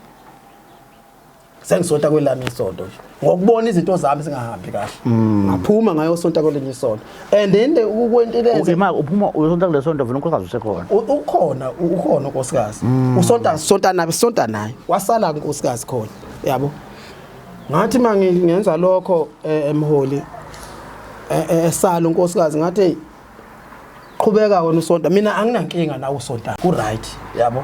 [SPEAKER 2] Sengisonta kwelami isonto nje. Ngokubona izinto zami singahambi kahle. Ngaphuma ngayosonta kwelinye isonto. And then ukwento
[SPEAKER 1] Ima uphuma uyosonta kule sonto vele unkosikazi usekhona.
[SPEAKER 2] Ukhona, ukhona unkosikazi. Usonta sonta naye, sonta naye. Wasala unkosikazi khona. Yabo. Ngathi mangingenza lokho emholi. Esala unkosikazi, ngathi, "Hey, qhubeka wena usonta, mina anginankinga nawe, usonta ku right, yabo,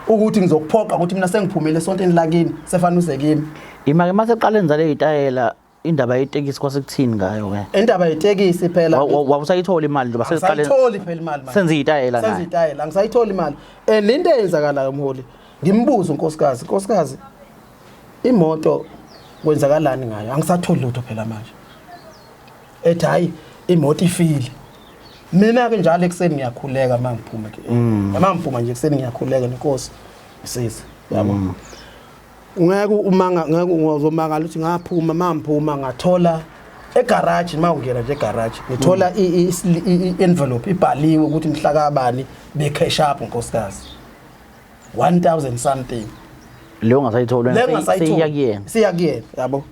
[SPEAKER 2] ukuthi ngizokuphoqa ukuthi mina sengiphumile esontweni lakini, sefana uze kimi."
[SPEAKER 1] Ima-ke, mase qale enza le y'tayela, indaba yetekisi kwasekuthini ngayo ke?
[SPEAKER 2] Indaba yetekisi phela
[SPEAKER 1] Wawusayithola imali njengoba sesiqale
[SPEAKER 2] Angisayitholi phela imali manje.
[SPEAKER 1] Senza iy'tayela
[SPEAKER 2] Senza
[SPEAKER 1] naye.
[SPEAKER 2] iy'tayela, angisayitholi imali. And into eyenzakalayo, mholi, ngimbuze unkosikazi, "Nkosikazi, imoto kwenzakalani ngayo? Angisatholi lutho phela manje." Ethi, "Hayi, imoto ifile." Mina-ke njalo ekuseni ngiyakhuleka uma ngiphuma, uma ngiphuma nje ekuseni ngiyakhuleka nenkosi isize, yabo. Ngeke umanga, ngeke uzomangala ukuthi ngaphuma, mangiphuma ngathola egaraji, uma ungena nje egaraji ngithola i-envelope ibhaliwe ukuthi mhla kabani be-cash up unkosikazi 1000 something.
[SPEAKER 1] Leyo ngasayitholi
[SPEAKER 2] Le
[SPEAKER 1] wena,
[SPEAKER 2] ngasayitholi.
[SPEAKER 1] seyiya kuyena.
[SPEAKER 2] Siya kuyena, yabo.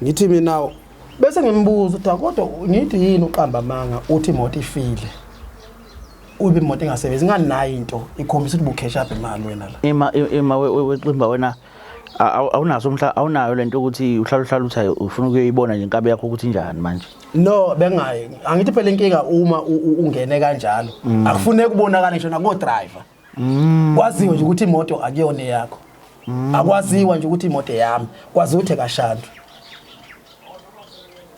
[SPEAKER 2] Ngithi mina, bese ngimbuza ukuthi, kodwa ngithi yini uqamba amanga uthi imoto ifile, ube imoto ingasebenzi ngani? Nayo into ikhombisa ukuthi bu-cash up imali wena la.
[SPEAKER 1] Ima weximba wena, awunaso mhla awunayo lento ukuthi uhlala uhlala uthi, hayi, ufuna ukuyoyibona nje inkabi yakho ukuthi injani manje?
[SPEAKER 2] No, bengayi. Angithi phela inkinga uma ungene kanjalo, akufuneki kubonakala ngisho nako driver, kwaziwe nje ukuthi imoto akuyona yakho, akwaziwa nje ukuthi imoto yami, kwaziwa ukuthi ekashandu,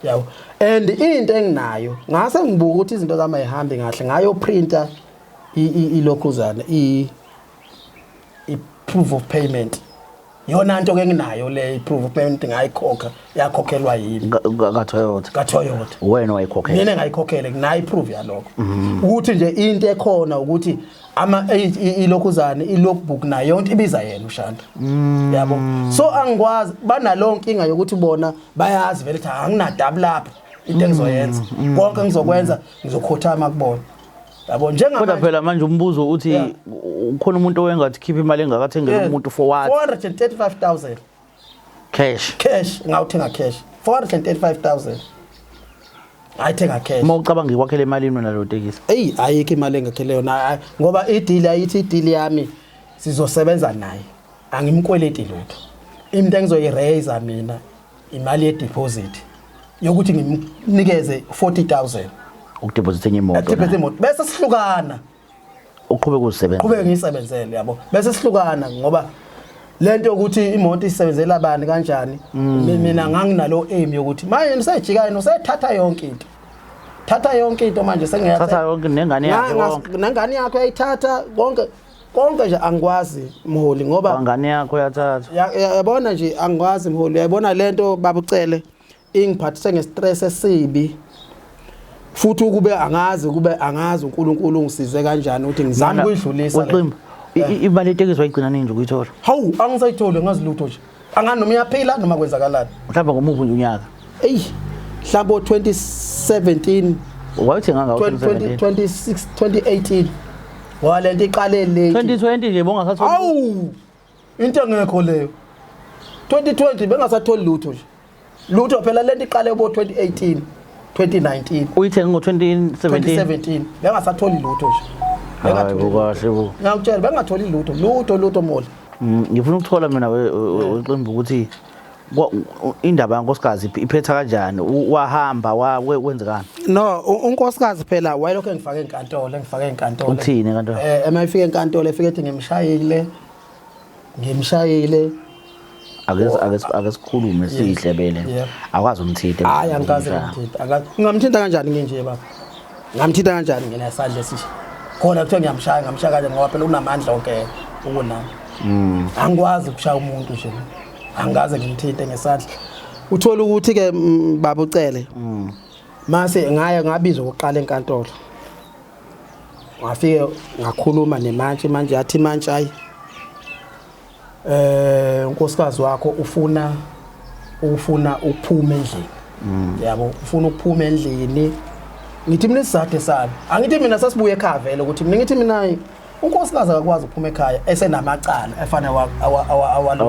[SPEAKER 2] yabo. And into enginayo, ngase ngibuka ukuthi izinto zami ayihambi kahle, ngayo printer ilokhuzana i proof of payment, yona nto ke enginayo le i-proof of payment, ngayikhokha, yakhokhelwa yimi.
[SPEAKER 1] Ka-Toyota?
[SPEAKER 2] Ka-Toyota.
[SPEAKER 1] Wena wayikhokhela?
[SPEAKER 2] Mina ngayikhokhele, nginayo i-proof yalokho. Ukuthi nje into ekhona ukuthi ama ilokhuzane i-logbook nayo yonke ibiza yena uShanda, yabo. So angikwazi, banalo nkinga yokuthi bona bayazi vele ukuthi anginadabu lapha, into engizoyenza konke engizokwenza ngizokhothama kubona, yabo.
[SPEAKER 1] Kodwa
[SPEAKER 2] Njengamanje
[SPEAKER 1] phela manje umbuzo uthi ukhona umuntu owengathi khipha imali engakathengela umuntu for what?
[SPEAKER 2] 435,000.
[SPEAKER 1] Cash?
[SPEAKER 2] Cash, ngawuthenga cash, 435,000 ayithenga cash.
[SPEAKER 1] Uma ucabanga ikwakhela emalini wena lo tekisi?
[SPEAKER 2] Eyi, ayikho imali engakhele yona, ngoba i-deal ayithi i-deal yami sizosebenza naye, angimkweleti lutho. Into engizoyi-raise mina imali ye-deposit yokuthi ngimnikeze 40,000.
[SPEAKER 1] Ukudepositha enye imoto?
[SPEAKER 2] Deposit
[SPEAKER 1] Naye.
[SPEAKER 2] Imoto bese sihlukana.
[SPEAKER 1] Uqhubeke uzisebenza.
[SPEAKER 2] Qhubeke ngiyisebenzele, yabo, bese sihlukana, ngoba lento yokuthi imoto isebenzela bani kanjani, mina nganginalo aim yokuthi manje nisejika yena usethatha yonke into, thatha yonke into manje sengiya
[SPEAKER 1] Thatha yonke nengane yakhe konke.
[SPEAKER 2] Nengane yakho uyayithatha konke konke nje. Angikwazi, mholi, ngoba
[SPEAKER 1] Wangane yakho uyathatha.
[SPEAKER 2] Yabona nje, angikwazi, mholi. Uyayibona lento, babucele, ingiphathise nge-stress esibi futhi ukube angazi, kube angazi uNkulunkulu ungisize kanjani ukuthi ngizame ukuyidlulisa le.
[SPEAKER 1] Uximba, imali yetekisi wayigcina nini nje ukuyithola?
[SPEAKER 2] Hawu, angisayitholi, ngazi lutho nje, angani noma iyaphila noma kwenzakalani.
[SPEAKER 1] Mhlawumbe ngomuphi nje unyaka?
[SPEAKER 2] Eyi, mhlawumbe 2017.
[SPEAKER 1] Wayithenga ngawo
[SPEAKER 2] 20
[SPEAKER 1] 2017?
[SPEAKER 2] 26 2018, ngoba lento iqale late.
[SPEAKER 1] 2020 nje bongasatholi?
[SPEAKER 2] Awu, into engekho leyo. 2020 bengasatholi lutho nje, lutho. Phela lento iqale bo 2018, 2019.
[SPEAKER 1] Uyithenge ngo-2017?
[SPEAKER 2] 2017, bengasatholi lutho nje.
[SPEAKER 1] Hayi
[SPEAKER 2] Bengatholi
[SPEAKER 1] bo, kahle bo.
[SPEAKER 2] Ngiyakutshela, bengatholi lutho, lutho, lutho, moli.
[SPEAKER 1] Ngifuna ukuthola mina weqembu ukuthi indaba yankosikazi iphetha kanjani. Wahamba wenzekani?
[SPEAKER 2] No, unkosikazi phela wayelokhu engifake enkantolo, engifake enkantolo.
[SPEAKER 1] Uthini enkantolo?
[SPEAKER 2] Ema efika enkantolo, efike ethi ngimshayile, ngimshayile.
[SPEAKER 1] Ake sikhulume sihlebele. Akwazi umthinte?
[SPEAKER 2] Hayi, angikaze ngimthinta. Ngingamthinta kanjani nginje, baba? Ngamthinta kanjani nginesandla esisha khona? Kuthiwa ngiyamshaya, ngamshaya kanjani? Ngoba phela unamandla onke ukunami. Angikwazi ukushaya umuntu nje, angikaze ngimthinte ngesandla. Uthola ukuthi-ke baba ucele, mase ngaye ngabizwa okokuqala enkantolo, ngafike ngakhuluma nemantshi. Manje yathi imantshi, hayi, unkosikazi wakho ufuna ukuphuma endlini, yabo, ufuna ukuphuma endlini. Ngithi mina isizathu sami, angithi mina sasibuye ekhaya vele, ukuthi mina ngithi mina, hayi, unkosikazi akakwazi ukuphuma ekhaya esenamacala efana
[SPEAKER 1] Awahlawula.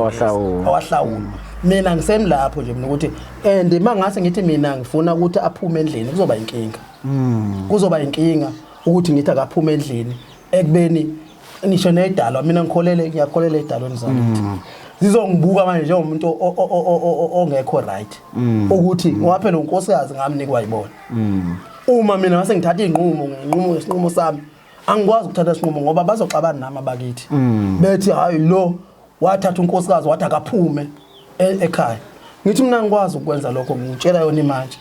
[SPEAKER 2] awahlawula. Mina ngisemlapho nje mina ukuthi, and mangase ngithi mina ngifuna ukuthi aphume endlini, kuzoba inkinga, kuzoba inkinga ukuthi ngithi akaphume endlini ekubeni ngisho nedalwa, mina ngikholele, ngiyakholela edalweni zakithi. Zizongibuka manje njengomuntu ongekho right ukuthi ngoba phela unkosikazi ngamnikwa yibona. Uma mina ngase ngithatha inqumo ngenqumo isinqumo sami, angikwazi ukuthatha isinqumo ngoba bazoxabana nami abakithi, bethi hayi, lo wathatha unkosikazi wathi akaphume ekhaya. Ngithi mina angikwazi ukwenza lokho, ngitshela yona imanje,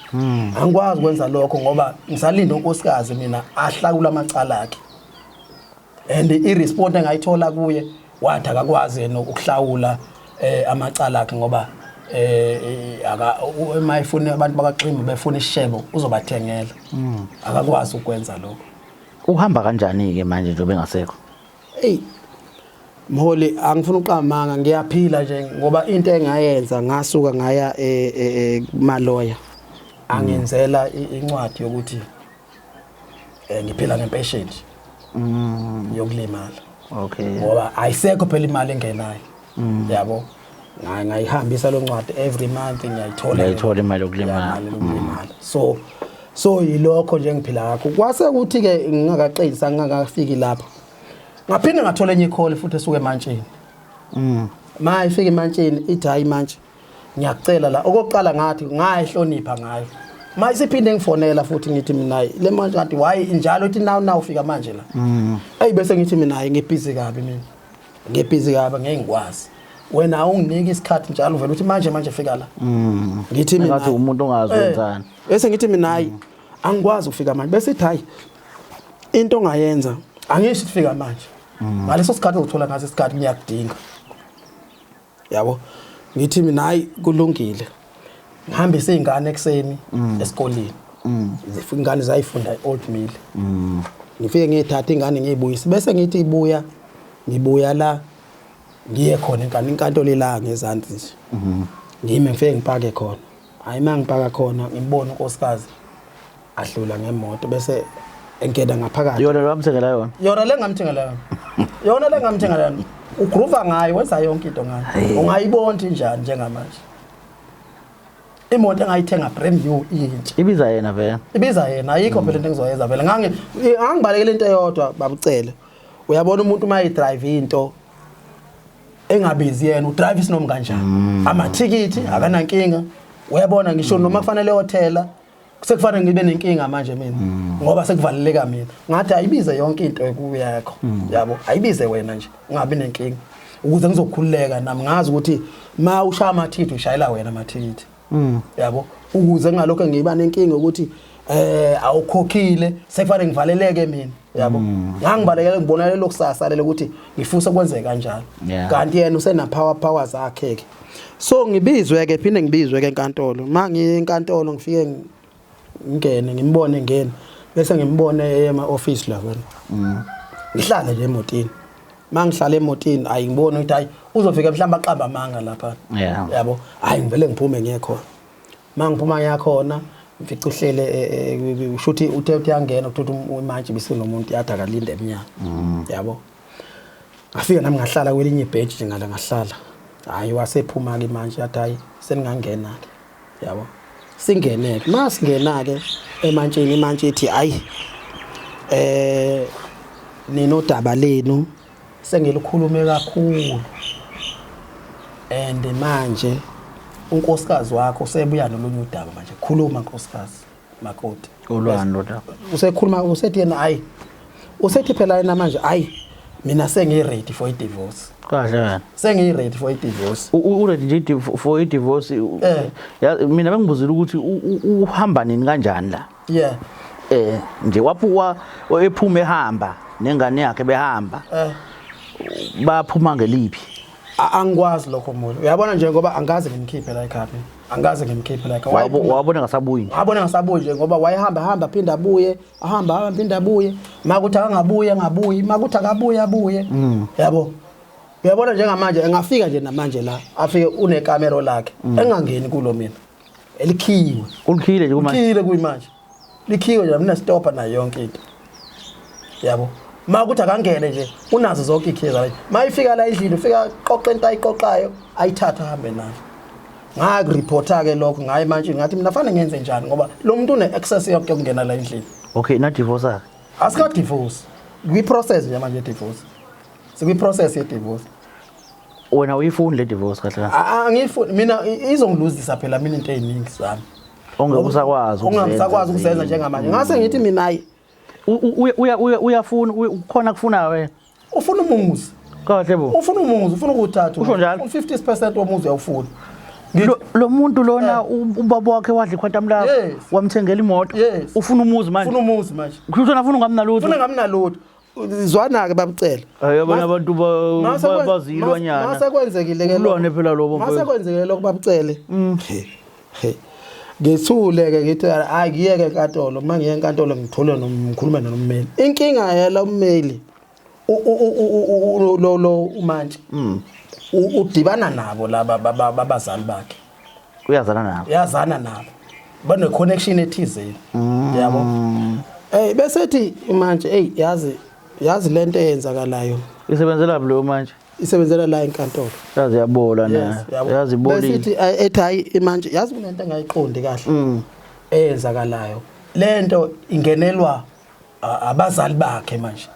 [SPEAKER 2] angikwazi ukwenza lokho ngoba ngisalinda unkosikazi mina ahlakula amacala akhe. And i-response engayithola kuye, wathi akakwazi yena ukuhlawula amacala akhe ngoba aka uma efuna abantu bakaXimba befuna isishebo uzobathengela, akakwazi ukwenza lokho.
[SPEAKER 1] Uhamba kanjani ke manje njengoba engasekho?
[SPEAKER 2] Ey Mholi, angifuni uqamanga, ngiyaphila nje ngoba into engayenza ngasuka ngaya kumaloya, angenzela incwadi yokuthi ngiphila ngempesheni yokulimala ngoba ayisekho phela imali engenayo, yabo. Ngayihambisa lo ncwadi, every month ngiyayithola.
[SPEAKER 1] Uyayithola imali yokulimala.
[SPEAKER 2] Imali yokulimala. So yilokho nje engiphila ngakho. Kwase kuthi ke ngingakaqedisa, ngingakafiki lapho, ngaphinde ngathola enye i-call futhi esuke emantshini. Ma ifika emantshini ithi, "Hayi mantshi, ngiyakucela la." Okokuqala ngathi ngayihlonipha ngayo. Ma isiphinde ngifonela futhi, ngithi mina hayi, le manje ngathi why njalo ithi now now, fika manje la. Eyi, bese ngithi mina hayi, ngibhizi kabi mina, ngibhizi kabi, ngeke ngikwazi. Wena awunginiki isikhathi, njalo vele uthi manje manje fika la. Ngithi mina
[SPEAKER 1] Engathi umuntu ongazi wenzani.
[SPEAKER 2] Bese ngithi mina hayi, angikwazi ukufika manje. Bese ithi, "Hayi, into ongayenza, angisho ukuthi fika manje, ngaleso sikhathi uzothola ngaso isikhathi, ngiyakudinga," yabo. Ngithi mina hayi, kulungile. Ngihambise iy'ngane ekuseni esikoleni. Ingane zayifunda e-Old Mill. Ngifike ngiyithatha ingane ngiyibuyise, bese ngithi ibuya, ngibuya la ngiye khona inkantolo ila ngezansi nje. Ngime, ngifike ngipake khona. Hayi, uma ngipaka khona ngibone unkosikazi adlula ngemoto bese engena ngaphakathi.
[SPEAKER 1] Yona lo wamthengela yona?
[SPEAKER 2] Yona le ngamthengela yona, yona le ngamthengela yona. Ugroova ngayo, wenza yonke into ngayo. Ungayibona njani njengamanje imoto engayithenga brand new, intsha?
[SPEAKER 1] Ibiza yena vele.
[SPEAKER 2] Ibiza yena, ayikho phela into engizoyenza vele. Ngangibalekela into eyodwa, babucele. Uyabona umuntu uma edrive into engabizi yena, udrive isinomi kanjani, amathikithi akanankinga. Uyabona, ngisho noma kufanele hotel, sekufanele ngibe nenkinga manje mina ngoba sekuvaleleka mina. Ngathi ayibize yonke into ekuyakho, yabo, ayibize wena nje, ungabi nenkinga ukuze ngizokhululeka nami, ngazi ukuthi ma ushaya amathikithi ushayela wena amathikithi, yabo, ukuze ngalokho ngiba nenkinga ukuthi awukhokhile, sekufanele ngivaleleke mina, yabo. Ngangibalekela, ngibona lelo kusasa lelo ukuthi ngifisa kwenzeke kanjalo. Kanti yena usena power zakhe ke. So ngibizwe ke, phinde ngibizwe ke enkantolo. Ma ngiye enkantolo ngifike ngingene, ngimbone ngene, bese ngimbone ema office la wena. Ngihlale nje emotini. Ma ngihlala emotini, ayi, ngibone ukuthi hayi, uzofika mhlawumbe aqamba amanga lapha, yabo. Hayi, ngivele ngiphume ngiye khona. Ma ngiphuma ngiyakhona, mfica uhlele, usho ukuthi uthe uthi uyangena, uthatha imantshi bisinomuntu, yathi akalinde emnyango, yabo. Ngafika nami ngahlala kwelinye ibhentshi nje ngala, ngahlala. Hayi, wasephuma-ke imantshi, yathi, "Hayi, seningangena-ke," yabo. Singene-ke, ma singena-ke emantshini, imantshi ithi, "Hayi, ninodaba lenu sengilukhulume kakhulu and manje unkosikazi wakho usebuya nolunye udaba manje. Khuluma nkosikazi, makoti."
[SPEAKER 1] Olwani lo daba?
[SPEAKER 2] Usekhuluma, usethi yena hayi, usethi phela yena manje, "Hayi, mina sengiyi-ready for i-divorce."
[SPEAKER 1] Kahle wena.
[SPEAKER 2] Sengiyi-ready for i-divorce.
[SPEAKER 1] U-ready nje for i-divorce?
[SPEAKER 2] Eh.
[SPEAKER 1] Mina bengibuzile ukuthi uhamba nini kanjani la. Nje waphuwa ephuma ehamba nengane yakhe behamba. Baphuma ngeliphi?
[SPEAKER 2] Angikwazi lokho muntu, uyabona nje, ngoba angaze ngimkhiphe la ekhaya, angaze ngimkhiphe la ekhaya.
[SPEAKER 1] Wabona ngasabuyi nje.
[SPEAKER 2] Wabona ngasabuyi nje ngoba wayehamba hamba aphinde abuye, ahamba hamba aphinde abuye. Makuthi akangabuye angabuyi, makuthi akabuye abuye, yabo. Uyabona njengamanje engafika nje namanje la, afike unekamero lakhe engangeni kulo mina, elikhiwe.
[SPEAKER 1] Ulikhile nje kumanje?
[SPEAKER 2] Likhile kuyimanje, likhiwe nje, mina stopha nayo yonke into, yabo. Ma kuthi akangene nje, unazo zonke ikhiye zakhe. Ma ifika la endlini, ufika qoqa into ayiqoqayo, ayithatha ahambe nayo. Ngakureporta ke lokho, ngaye manje ngathi mina fanele ngenze njani ngoba lo muntu une access yonke yokungena la endlini.
[SPEAKER 1] Okay, na divorce akhe?
[SPEAKER 2] Asika divorce, kwi process nje manje divorce, sikwi process ye divorce.
[SPEAKER 1] Wena uyifuni le divorce kahle kahle?
[SPEAKER 2] Angiyifuni mina, izongiluzisa phela mina into ey'ningi zami.
[SPEAKER 1] Ongeke usakwazi ukuzenza.
[SPEAKER 2] Ongangisakwazi ukuzenza njengamanje. Ngase ngithi mina hayi.
[SPEAKER 1] Uyafuna, khona kufunayo wena?
[SPEAKER 2] Ufuna umuzi.
[SPEAKER 1] Kahle bo.
[SPEAKER 2] Ufuna umuzi, ufuna ukuthatha.
[SPEAKER 1] Usho njalo?
[SPEAKER 2] 50% womuzi uyawufuna.
[SPEAKER 1] Lo muntu lona ubaba wakhe wadla iquantum lakho, wamthengela imoto, ufuna umuzi manje.
[SPEAKER 2] Ufuna umuzi manje.
[SPEAKER 1] Kusho ukuthi afuna ungamnalutho.
[SPEAKER 2] Ufuna ngamnalutho. Zwana-ke babucela.
[SPEAKER 1] Hayi, abanye abantu bazilwanyana.
[SPEAKER 2] Mase kwenzekile ke
[SPEAKER 1] Ulwane phela lobo
[SPEAKER 2] Mase
[SPEAKER 1] mfethu.
[SPEAKER 2] kwenzekile lokho babucele. He. He. Ngithule ke ngithi hayi ngiyeke enkantolo, uma ngiye enkantolo ngithule ngikhulume nommeli. Inkinga yela ummeli lo umantshi. Udibana nabo laba babazali bakhe.
[SPEAKER 1] Uyazana nabo.
[SPEAKER 2] Uyazana nabo. Bane connection ethizeni. Yabo. Bese ethi manje hey yazi lento eyenzakalayo.
[SPEAKER 1] Isebenzela phi leyo manje?
[SPEAKER 2] Isebenzela la enkantolo.
[SPEAKER 1] Yazi yabola na. Yazi ibolile.
[SPEAKER 2] Bese ithi ethi hayi manje yazi kunento engayiqondi kahle. Eyenzakalayo. Lento ingenelwa abazali bakhe manje.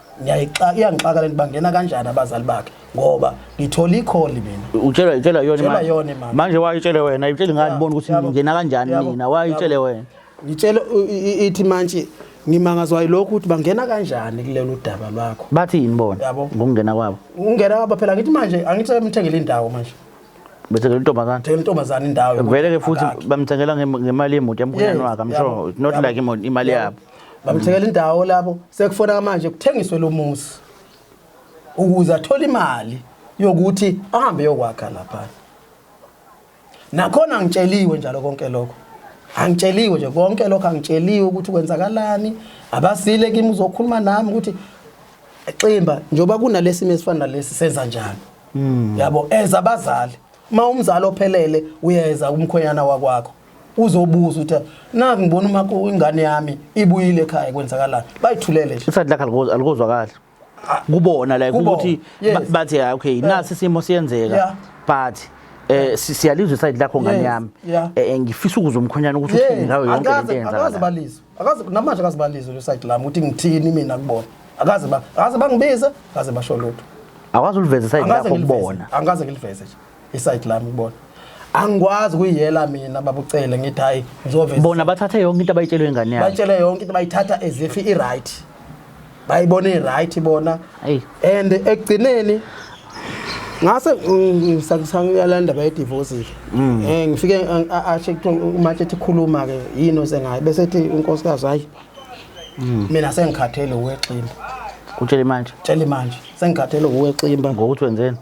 [SPEAKER 2] Iyangixaka lento, bangena kanjani abazali bakhe ngoba ngithola i-call mina.
[SPEAKER 1] Utshela yona
[SPEAKER 2] Utshela
[SPEAKER 1] manje.
[SPEAKER 2] yona manje.
[SPEAKER 1] Manje wayitshele wena, ayitsheli ngani bona ukuthi ngingena kanjani mina, wayitshele wena.
[SPEAKER 2] Ngitshela ithi manje ngimangazwa yilokhu ukuthi bangena kanjani kulelo daba lwakho.
[SPEAKER 1] Bathi yini bona? Ngokungena kwabo.
[SPEAKER 2] Ungena kwabo phela ngithi manje angithi emthengele indawo manje.
[SPEAKER 1] Bethengela intombazana.
[SPEAKER 2] Thengela intombazana indawo.
[SPEAKER 1] Vele ke futhi bamthengela ngemali yemoto yamkhwenyana wakhe, I'm sure. It's not like imali yabo.
[SPEAKER 2] Bamthengela indawo lapho sekufona manje kuthengiswe lo muzi ukuze athole imali yokuthi ahambe yokwakha lapha. Nakhona angitsheliwe njalo konke lokho. Angitsheliwe nje konke lokho, angitsheliwe ukuthi kwenzakalani. Abasile kimi uzokhuluma nami ukuthi Ximba njoba kunalesimo esifana nalesi senza njani. Yabo eza abazali. Uma umzali ophelele uyeza kumkhwenyana wakwakho. Uzobuza ukuthi naku ngibona uma ingane yami ibuyile ekhaya kwenzakalani. Bayithulele nje.
[SPEAKER 1] Isandla lakhe alikozwa kahle. Kubona like ukuthi bathi okay nasi isimo siyenzeka but siyalizwa iside lakho ngane yami. Ngifisa ukuzwa umkhwenyana ukuthi uthini ngayo yonke lento eyenzakalayo.
[SPEAKER 2] Akaze balizwe. Akaze namanje akaze balizwe lo side lami ukuthi ngithini mina kubona. Akaze bangibize, akaze basho lutho.
[SPEAKER 1] Akwazi uliveza iside lakho kubona.
[SPEAKER 2] Angikaze ngiliveze nje iside lami kubona. Angikwazi ukuyiyela mina babucele ngithi hayi ngizoveza.
[SPEAKER 1] Bona bathathe yonke into abayitshelwe ingane yami.
[SPEAKER 2] Bayitshele yonke into bayithatha as if i right. Bayibone i right bona. And ekugcineni ngase ngisangiyalanda baye divorce. Ngifike ashe umatshe ethi khuluma ke yini osengayo bese ethi unkosikazi hayi. Mina sengikhathele uweximba.
[SPEAKER 1] Utshele manje.
[SPEAKER 2] Tshele manje. Sengikhathele uweximba.
[SPEAKER 1] Ngokuthi wenzeni?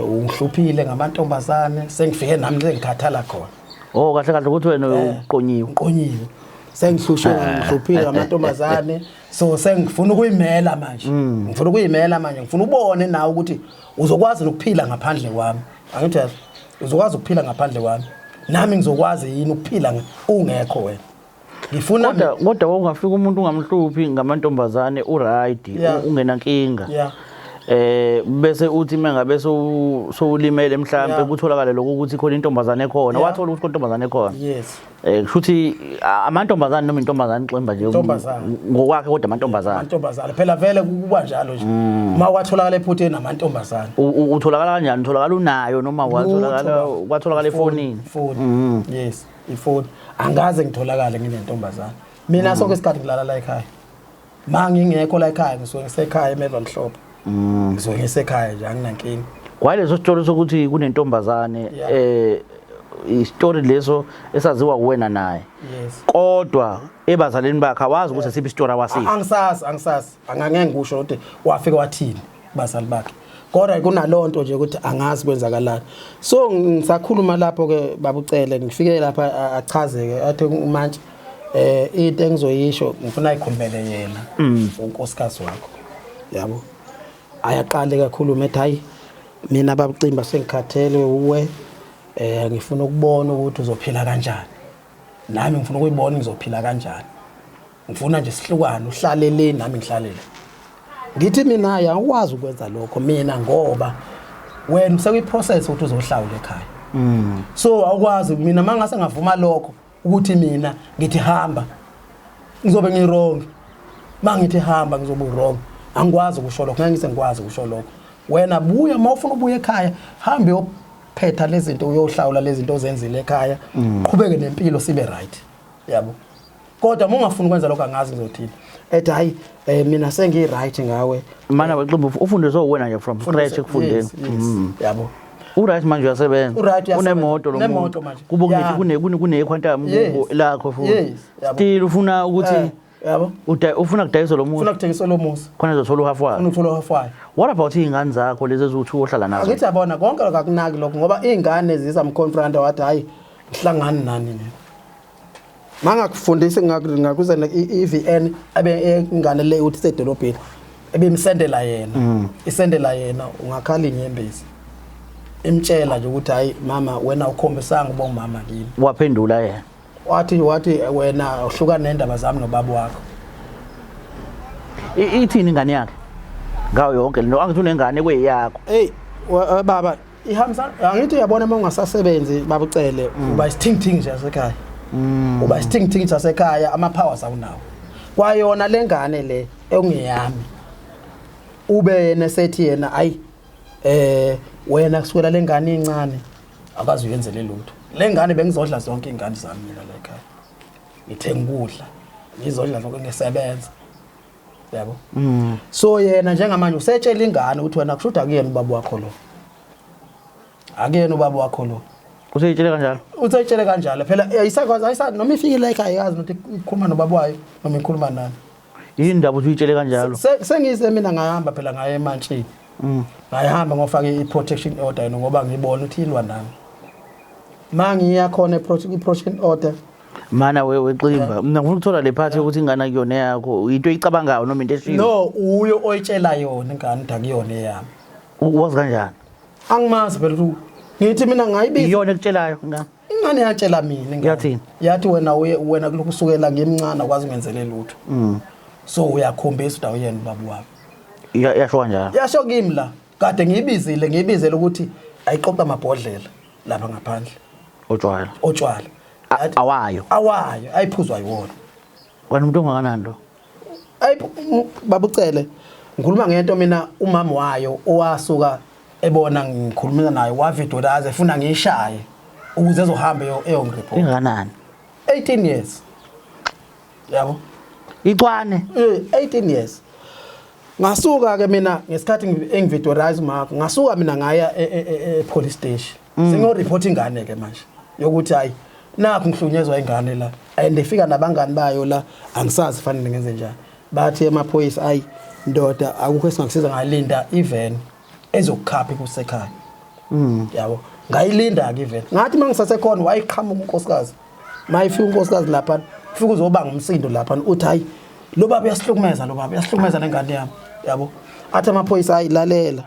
[SPEAKER 2] Ungihluphile ngamantombazane, sengifike nami sengikhathala khona.
[SPEAKER 1] Oh kahle kahle ukuthi wena uqonyiwe.
[SPEAKER 2] Uqonyiwe. Sengihlushwe ngihluphile ngamantombazane. So sengifuna ukuyimela manje. Ngifuna ukuyimela manje, ngifuna ubone nawe ukuthi uzokwazi ukuphila ngaphandle kwami. Angithi yazi, uzokwazi ukuphila ngaphandle kwami. Nami ngizokwazi yini ukuphila ungekho wena. Ngifuna
[SPEAKER 1] kodwa ungafika umuntu ungamhluphi ngamantombazane uright ungenankinga. Bese uthi mengabe sowulimele mhlambe kutholakale lokho ukuthi khona intombazane ekhona, wathola ukuthi intombazane ekhona.
[SPEAKER 2] Yes.
[SPEAKER 1] Kushuthi amantombazane noma intombazane ixemba nje ngokwakhe kodwa amantombazane.
[SPEAKER 2] Amantombazane phela vele kuba njalo nje. Uma kwatholakala ephutheni namantombazane.
[SPEAKER 1] Utholakala kanjani? Utholakala unayo noma watholakala kwatholakala efonini?
[SPEAKER 2] Ifoni. Yes, ifoni. Angaze ngitholakale nginentombazane. Mina sonke isikhathi ngilala la ekhaya. Ma ngingekho la ekhaya ngisuke ngisekhaya eMeva Mhlophe. Ngisuke ngisekhaya nje anginankinga.
[SPEAKER 1] Kwaleso sitolo sokuthi kunentombazane isitori leso esaziwa kuwena naye.
[SPEAKER 2] Yes.
[SPEAKER 1] Kodwa ebazalini bakhe awazi ukuthi siphi isitori awasiphi.
[SPEAKER 2] Angisazi, angangeke ngikusho ukuthi wafika wathini kubazali bakhe. Kodwa kunalonto nje ukuthi angazi kwenzakalani. So ngisakhuluma lapho ke babucele ngifike lapha achazeke athi umantshi into engizoyisho ngifuna ayikhulumele yena unkosikazi wakho. Yabo. Ayaqale kakhulu ethi hayi mina babucimba sengikhathele uwe ngifuna ukubona ukuthi uzophila kanjani. Nami ngifuna ukuyibona ngizophila kanjani. Ngifuna nje sihlukane uhlale le nami ngihlale le. Ngithi mina angikwazi ukwenza lokho mina ngoba wena usekuyi process ukuthi uzohlawula ekhaya. So awukwazi mina mangase ngavuma lokho ukuthi mina ngithi hamba ngizobe ngi wrong. Mangithi hamba ngizobe wrong. Angikwazi ukusho lokho, ngeke ngize ngikwazi ukusho lokho. Wena buya uma ufuna ubuya ekhaya, hambe uyophetha lezi zinto, uyohlawula lezi zinto ozenzile ekhaya, qhubeke nempilo sibe right, yabo. Kodwa uma ungafuni ukwenza lokho, angazi ngizothini. Ethi hayi, mina sengiyi-right ngawe.
[SPEAKER 1] Mana weximba, ufundiswe uwena nje from scratch ekufundeni.
[SPEAKER 2] Yes, yabo.
[SPEAKER 1] U-right manje, uyasebenza.
[SPEAKER 2] U-right, uyasebenza.
[SPEAKER 1] Unemoto lo
[SPEAKER 2] Unemoto
[SPEAKER 1] muntu.
[SPEAKER 2] manje.
[SPEAKER 1] Kubo kune-Quantum kubo lakho futhi.
[SPEAKER 2] Yes, yabo.
[SPEAKER 1] Still ufuna ukuthi
[SPEAKER 2] Yabo.
[SPEAKER 1] Ufuna kudayiswa lo
[SPEAKER 2] Ufuna
[SPEAKER 1] muzi
[SPEAKER 2] kuthengiswa lo muzi.
[SPEAKER 1] Khona ezothola uhafu wakhe.
[SPEAKER 2] Ufuna ukuthola uhafu wayo.
[SPEAKER 1] What about iy'ngane zakho lezi eziwuthi ohlala nazo?
[SPEAKER 2] Angithi yabona, konke lokho akunaki lokho, ngoba iy'ngane zizamconfronta, wathi hayi, ngihlangani nani mina mangakufundisi ngakuze i-VN abe ingane le uthi isedolobheni ebimsendela yena, isendela yena, ungakhala inyembezi, imtshela nje ukuthi hayi mama, wena ukhombisanga uba umama kimi.
[SPEAKER 1] Waphendula yena?
[SPEAKER 2] Wathi wena uhlukana nendaba zami nobaba wakho.
[SPEAKER 1] Ithini ingane yakhe ngayo yonke lento? Angithi unengane kweyakho?
[SPEAKER 2] Hey baba, ihambisa, angithi uyabona, uma ungasasebenzi babucele, uba isithingithingi nje sasekhaya, uba isithingithingi sasekhaya, ama-powers awunawo kwayona le ngane le engeyami. Ube yena esethi yena ayi, wena kusukela le ngane incane akazi uyenzele lutho le ngane, bengizodla zonke iy'ngane zami mina la ekhaya, ngithenga ukudla, ngizodla zonke, ngisebenza, yabo. So yena njengamanje usetshela ingane ukuthi wena kushuthi akuyena ubaba wakho lo, akuyena ubaba wakho lo.
[SPEAKER 1] Useyitshele kanjalo?
[SPEAKER 2] Uthetshele kanjalo phela, ayisakwazi, ayisa noma ifikile ekhaya, ayazi ukuthi ikhuluma nobaba wayo noma ikhuluma nani.
[SPEAKER 1] Yini ndaba ukuthi uyitshele kanjalo?
[SPEAKER 2] Sengize mina ngahamba phela, ngaye emantshini. Ngayihamba ngofaka i-protection order yena, ngoba ngibona ukuthi ilwa nami. Ma ngiya khona i-protection order.
[SPEAKER 1] Mana weximba, mina ngifuna ukuthola le part yokuthi ingane akuyona yakho, into oyicabangayo noma into eshiwo?
[SPEAKER 2] No, uyo oyitshela yona ingane ukuthi akuyona eyami.
[SPEAKER 1] Wazi kanjani?
[SPEAKER 2] Angimazi phela ukuthi, ngithi mina ngayibiza.
[SPEAKER 1] Iyona ekutshelayo ingane?
[SPEAKER 2] Ingane yatshela mina ingane.
[SPEAKER 1] Yathini?
[SPEAKER 2] Yathi wena uye wena kulokhu kusukela ngimncane akwazi ungenzele lutho, so uyakhombisa ukuthi awuyena ubaba wami.
[SPEAKER 1] Yasho kanjalo?
[SPEAKER 2] Yasho kimi la kade ngiyibizile, ngiyibizele ukuthi ayiqoqa amabhodlela lapha ngaphandle.
[SPEAKER 1] Otshwala?
[SPEAKER 2] Otshwala.
[SPEAKER 1] Awayo?
[SPEAKER 2] Awayo, ayiphuzwa yiwona.
[SPEAKER 1] Wena umuntu ongakanani lo?
[SPEAKER 2] Ayi babucele, ngikhuluma ngento mina umama wayo owasuka ebona ngikhulumela naye, wavidodaza efuna ngiyishaye ukuze ezohamba eyongireport.
[SPEAKER 1] Ingakanani?
[SPEAKER 2] 18 years, yabo.
[SPEAKER 1] Icwane.
[SPEAKER 2] 18 years. Ngasuka ke mina ngesikhathi engividorize umakho, ngasuka mina ngaya e-police station, sengiyoreport ingane ke manje yokuthi hayi, nakhu ngihlukunyezwa ingane la and ifika nabangani bayo la, angisazi fanele ngenze njani. Bathi emaphoyisa, ayi ndoda, akukho esingakusiza, ngalinda even ezokukhapha kusekhaya, yabo. Ngayilinda-ke even, ngathi uma ngisasekhona wayiqhamuka unkosikazi. Mayifika unkosikazi lapha, ufika uzobanga umsindo lapha, uthi hayi, lo baba uyasihlukumeza, lo baba uyasihlukumeza nengane yami, yabo. Athi amaphoyisa, hayi lalela,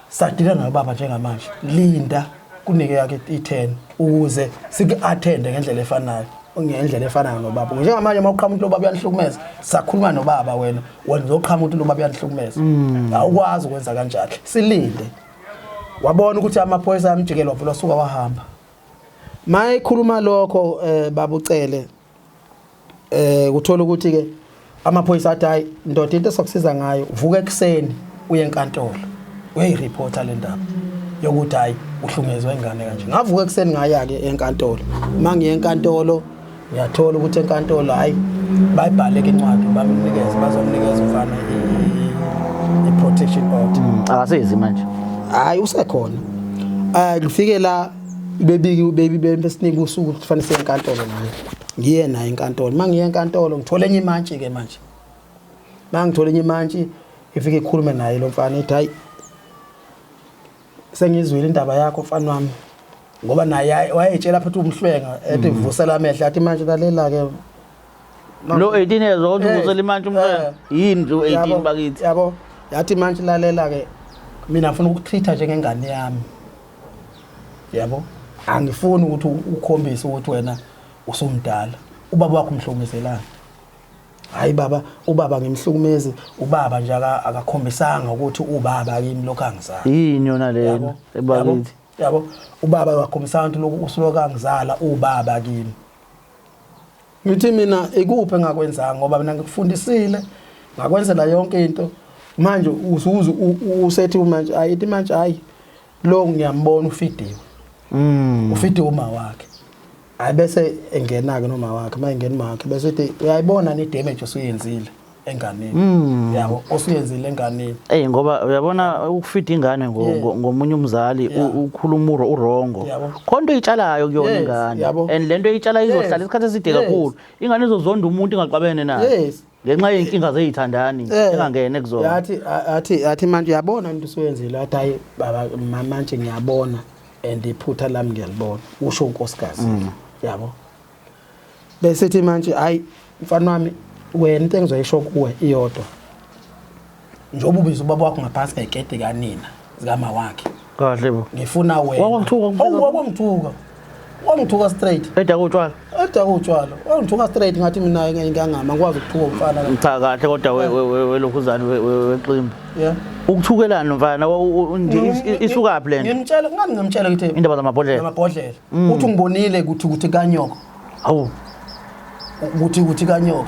[SPEAKER 2] sadila nayo baba njengamanje, linda kunike yakhe i-10 ukuze siku-attende ngendlela efanayo, ngendlela efanayo nobaba. Njengamanje uma uqhamuka lo baba uyanihlukumeza, sakhuluma nobaba, wena uzoqhamuka ukuthi lo baba uyanihlukumeza, awukwazi ukwenza kanjalo, silinde. Wabona ukuthi amaphoyisa amjikelo, wavula, wasuka wahamba. Mayekhuluma lokho, babucele, kuthola ukuthi ke amaphoyisa athi, hayi ndoda, into esokusiza ngayo, uvuka ekuseni uye enkantolo uyoyireporta le ndaba yokuthi hayi, uhlungezwa ingane kanje. Ngavuka ekuseni ngaya ke enkantolo. Mangiye enkantolo, ngiyathola ukuthi enkantolo hayi, bayibhale ke incwadi, bamnikeze, bazomnikeza umfana i-protection order.
[SPEAKER 1] Akasezi manje?
[SPEAKER 2] Hayi, usekhona. Ngifike la bebiki bebi besinika usuku kufanele siye enkantolo ngayo. Ngiye naye enkantolo. Mangiye enkantolo ngithola enye imantshi ke manje. Mangithola enye imantshi ifike ikhulume naye lo mfana, ithi hayi, sengizwile indaba yakho mfana wami, ngoba naye wayetshela phethe umhlwenga, ethi vusela amehlo, athi manje lalela ke.
[SPEAKER 1] Lo 18 years old uvusela imantshi umhlwenga yini nje u18 bakithi?
[SPEAKER 2] Yabo, yathi manje lalela ke, mina ngifuna ukutreat njengengane yami, yabo, angifuni ukuthi ukhombise ukuthi wena usumdala, ubaba wakho umhlukumezelana. Hayi baba, ubaba ngimhlukumezi, ubaba nje akakhombisanga ukuthi ubaba kimi lokho angizali.
[SPEAKER 1] Yini yona lena ebakithi?
[SPEAKER 2] Yabo, ubaba wakhombisanga ukuthi lokhu usuloku angizala ubaba kimi. Ngithi mina ikuphi engakwenzanga, ngoba mina ngikufundisile, ngakwenzela yonke into. Manje usuze usethi manje ayithi manje hayi lo ngiyambona ufidiwe. Ufidiwe uma wakhe. Hayi bese engena ke noma wakhe, mayengena uma wakhe bese ethi uyayibona ni damage osuyenzile enganeni. Yabo, osuyenzile enganeni.
[SPEAKER 1] Ey, ngoba uyabona ukufida ingane ngomunye umzali ukhuluma urongo. Khona into oyitshalayo kuyona ingane. And lento oyitshalayo izohlala isikhathi eside kakhulu. Ingane izozonda umuntu ingaqabene naye. Ngenxa yey'nkinga zey'thandani engangene kuzona.
[SPEAKER 2] Yathi athi manje uyabona into usuyenzile, athi hayi baba manje ngiyabona and iphutha lami ngiyalibona, usho unkosikazi. Yabo. Bese ethi manje hayi mfana wami wena into engizoyisho kuwe iyodwa. Njengoba ubiza ubaba wakho ngaphansi ngekete kanina zikama wakhe.
[SPEAKER 1] Kahle bo.
[SPEAKER 2] Ngifuna wena.
[SPEAKER 1] Wakwangithuka.
[SPEAKER 2] Awu wakwangithuka. Wangithuka straight.
[SPEAKER 1] Eda kutshwala.
[SPEAKER 2] Eda kutshwala. Wangithuka straight ngathi mina ngingangama ngikwazi ukuthuka umfana.
[SPEAKER 1] Cha kahle kodwa we lokhuzana weqimba.
[SPEAKER 2] Yeah.
[SPEAKER 1] Ukuthukelana mfana nje isukaphi lento?
[SPEAKER 2] Ngimtshela ngani ngimtshela ukuthi
[SPEAKER 1] indaba zamabhodlela.
[SPEAKER 2] Zamabhodlela. Uthi ngibonile ukuthi kanyoko.
[SPEAKER 1] Hawu.
[SPEAKER 2] Ukuthi kanyoko.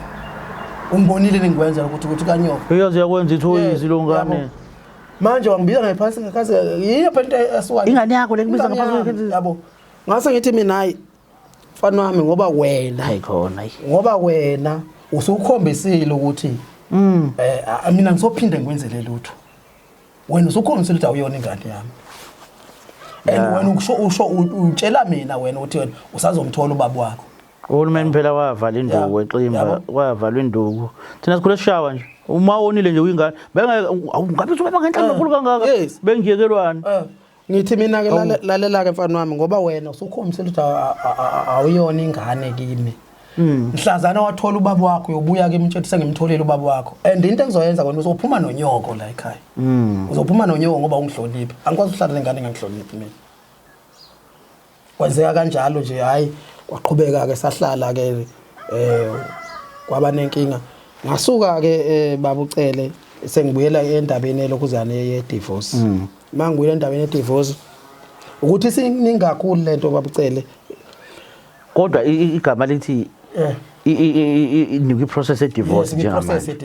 [SPEAKER 2] Ungibonile ningikwenza ukuthi kanyoko.
[SPEAKER 1] Uyazi yakwenza ithoyizi lo ngane.
[SPEAKER 2] Manje wangibiza ngaphansi ngakhazi yiyo phela into esuka.
[SPEAKER 1] Ingane yakho le kubiza ngaphansi.
[SPEAKER 2] Yabo. Ngase ngithi mina hayi mfana wami ngoba wena
[SPEAKER 1] hayi khona
[SPEAKER 2] ngoba wena usukhombisile ukuthi mina ngisophinde ngikwenzele lutho. Wena usukhombisile ukuthi awuyona ingane yami. And wena usho utshela mina wena ukuthi wena usazomthola ubaba wakho.
[SPEAKER 1] Uhulumeni phela wavala induku eXimba, wavala induku. Thina sikhule sishawa nje. Uma wonile nje uyingane, bengeke ngabe ubaba ngenhla kakhulu kangaka. Bengiyekelwani.
[SPEAKER 2] Ngithi mina ke lalela ke mfana wami ngoba wena usukhombisile ukuthi awuyona ingane kimi. Mhlazana wathola ubaba wakho uyobuya kimi utshela sengimtholile ubaba wakho. And into engizoyenza kona uzophuma nonyoko la ekhaya. Uzophuma nonyoko ngoba ungihloniphi. Angikwazi ukuhlala nengane engangihloniphi mina. Kwenzeka kanjalo nje hayi kwaqhubeka ke sahlala ke kwaba nenkinga. Ngasuka ke baba uCele sengibuyela endabeni elokuzane ye divorce. Mangibuyela endabeni ye divorce ukuthi siningi kakhulu lento baba uCele.
[SPEAKER 1] Kodwa igama lithi i process ye divorce
[SPEAKER 2] njengamanje.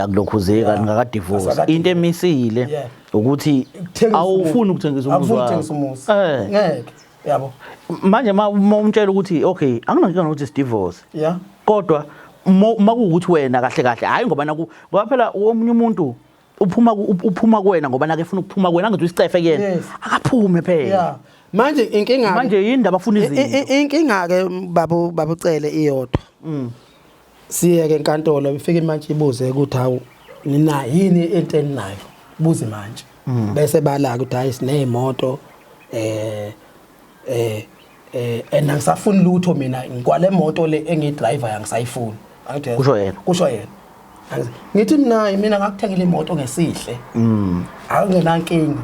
[SPEAKER 1] Akulokhuzeka ngaka divorce. Into emisile ukuthi awufuni ukuthengisa umuzi
[SPEAKER 2] wakho. Awufuni ukuthengisa umuzi. Ngeke. Yabo.
[SPEAKER 1] Manje ma umtshela ukuthi okay anginankinga nokuthi si divorce.
[SPEAKER 2] Yeah.
[SPEAKER 1] Kodwa makuwukuthi wena kahle kahle hayi ngoba naku ngoba phela omunye umuntu uphuma kuwena ngoba nake efuna ukuphuma kuwena angithi isicefe kuyena. Akaphume phela.
[SPEAKER 2] Yeah. Manje inkinga
[SPEAKER 1] manje yini ndaba afuna izinto.
[SPEAKER 2] Inkinga ke babucele iyodwa. Siye ke enkantolo ifike manje ibuze ukuthi hawu nina yini into eninayo buze manje. Bese bala ukuthi hayi sinezimoto and angisafuni lutho mina ngikwale moto le engidriver yangisayifuni.
[SPEAKER 1] Kusho yena.
[SPEAKER 2] Kusho yena. Ngithi mina ngakuthengela imoto ngesihle. Awungenankinga.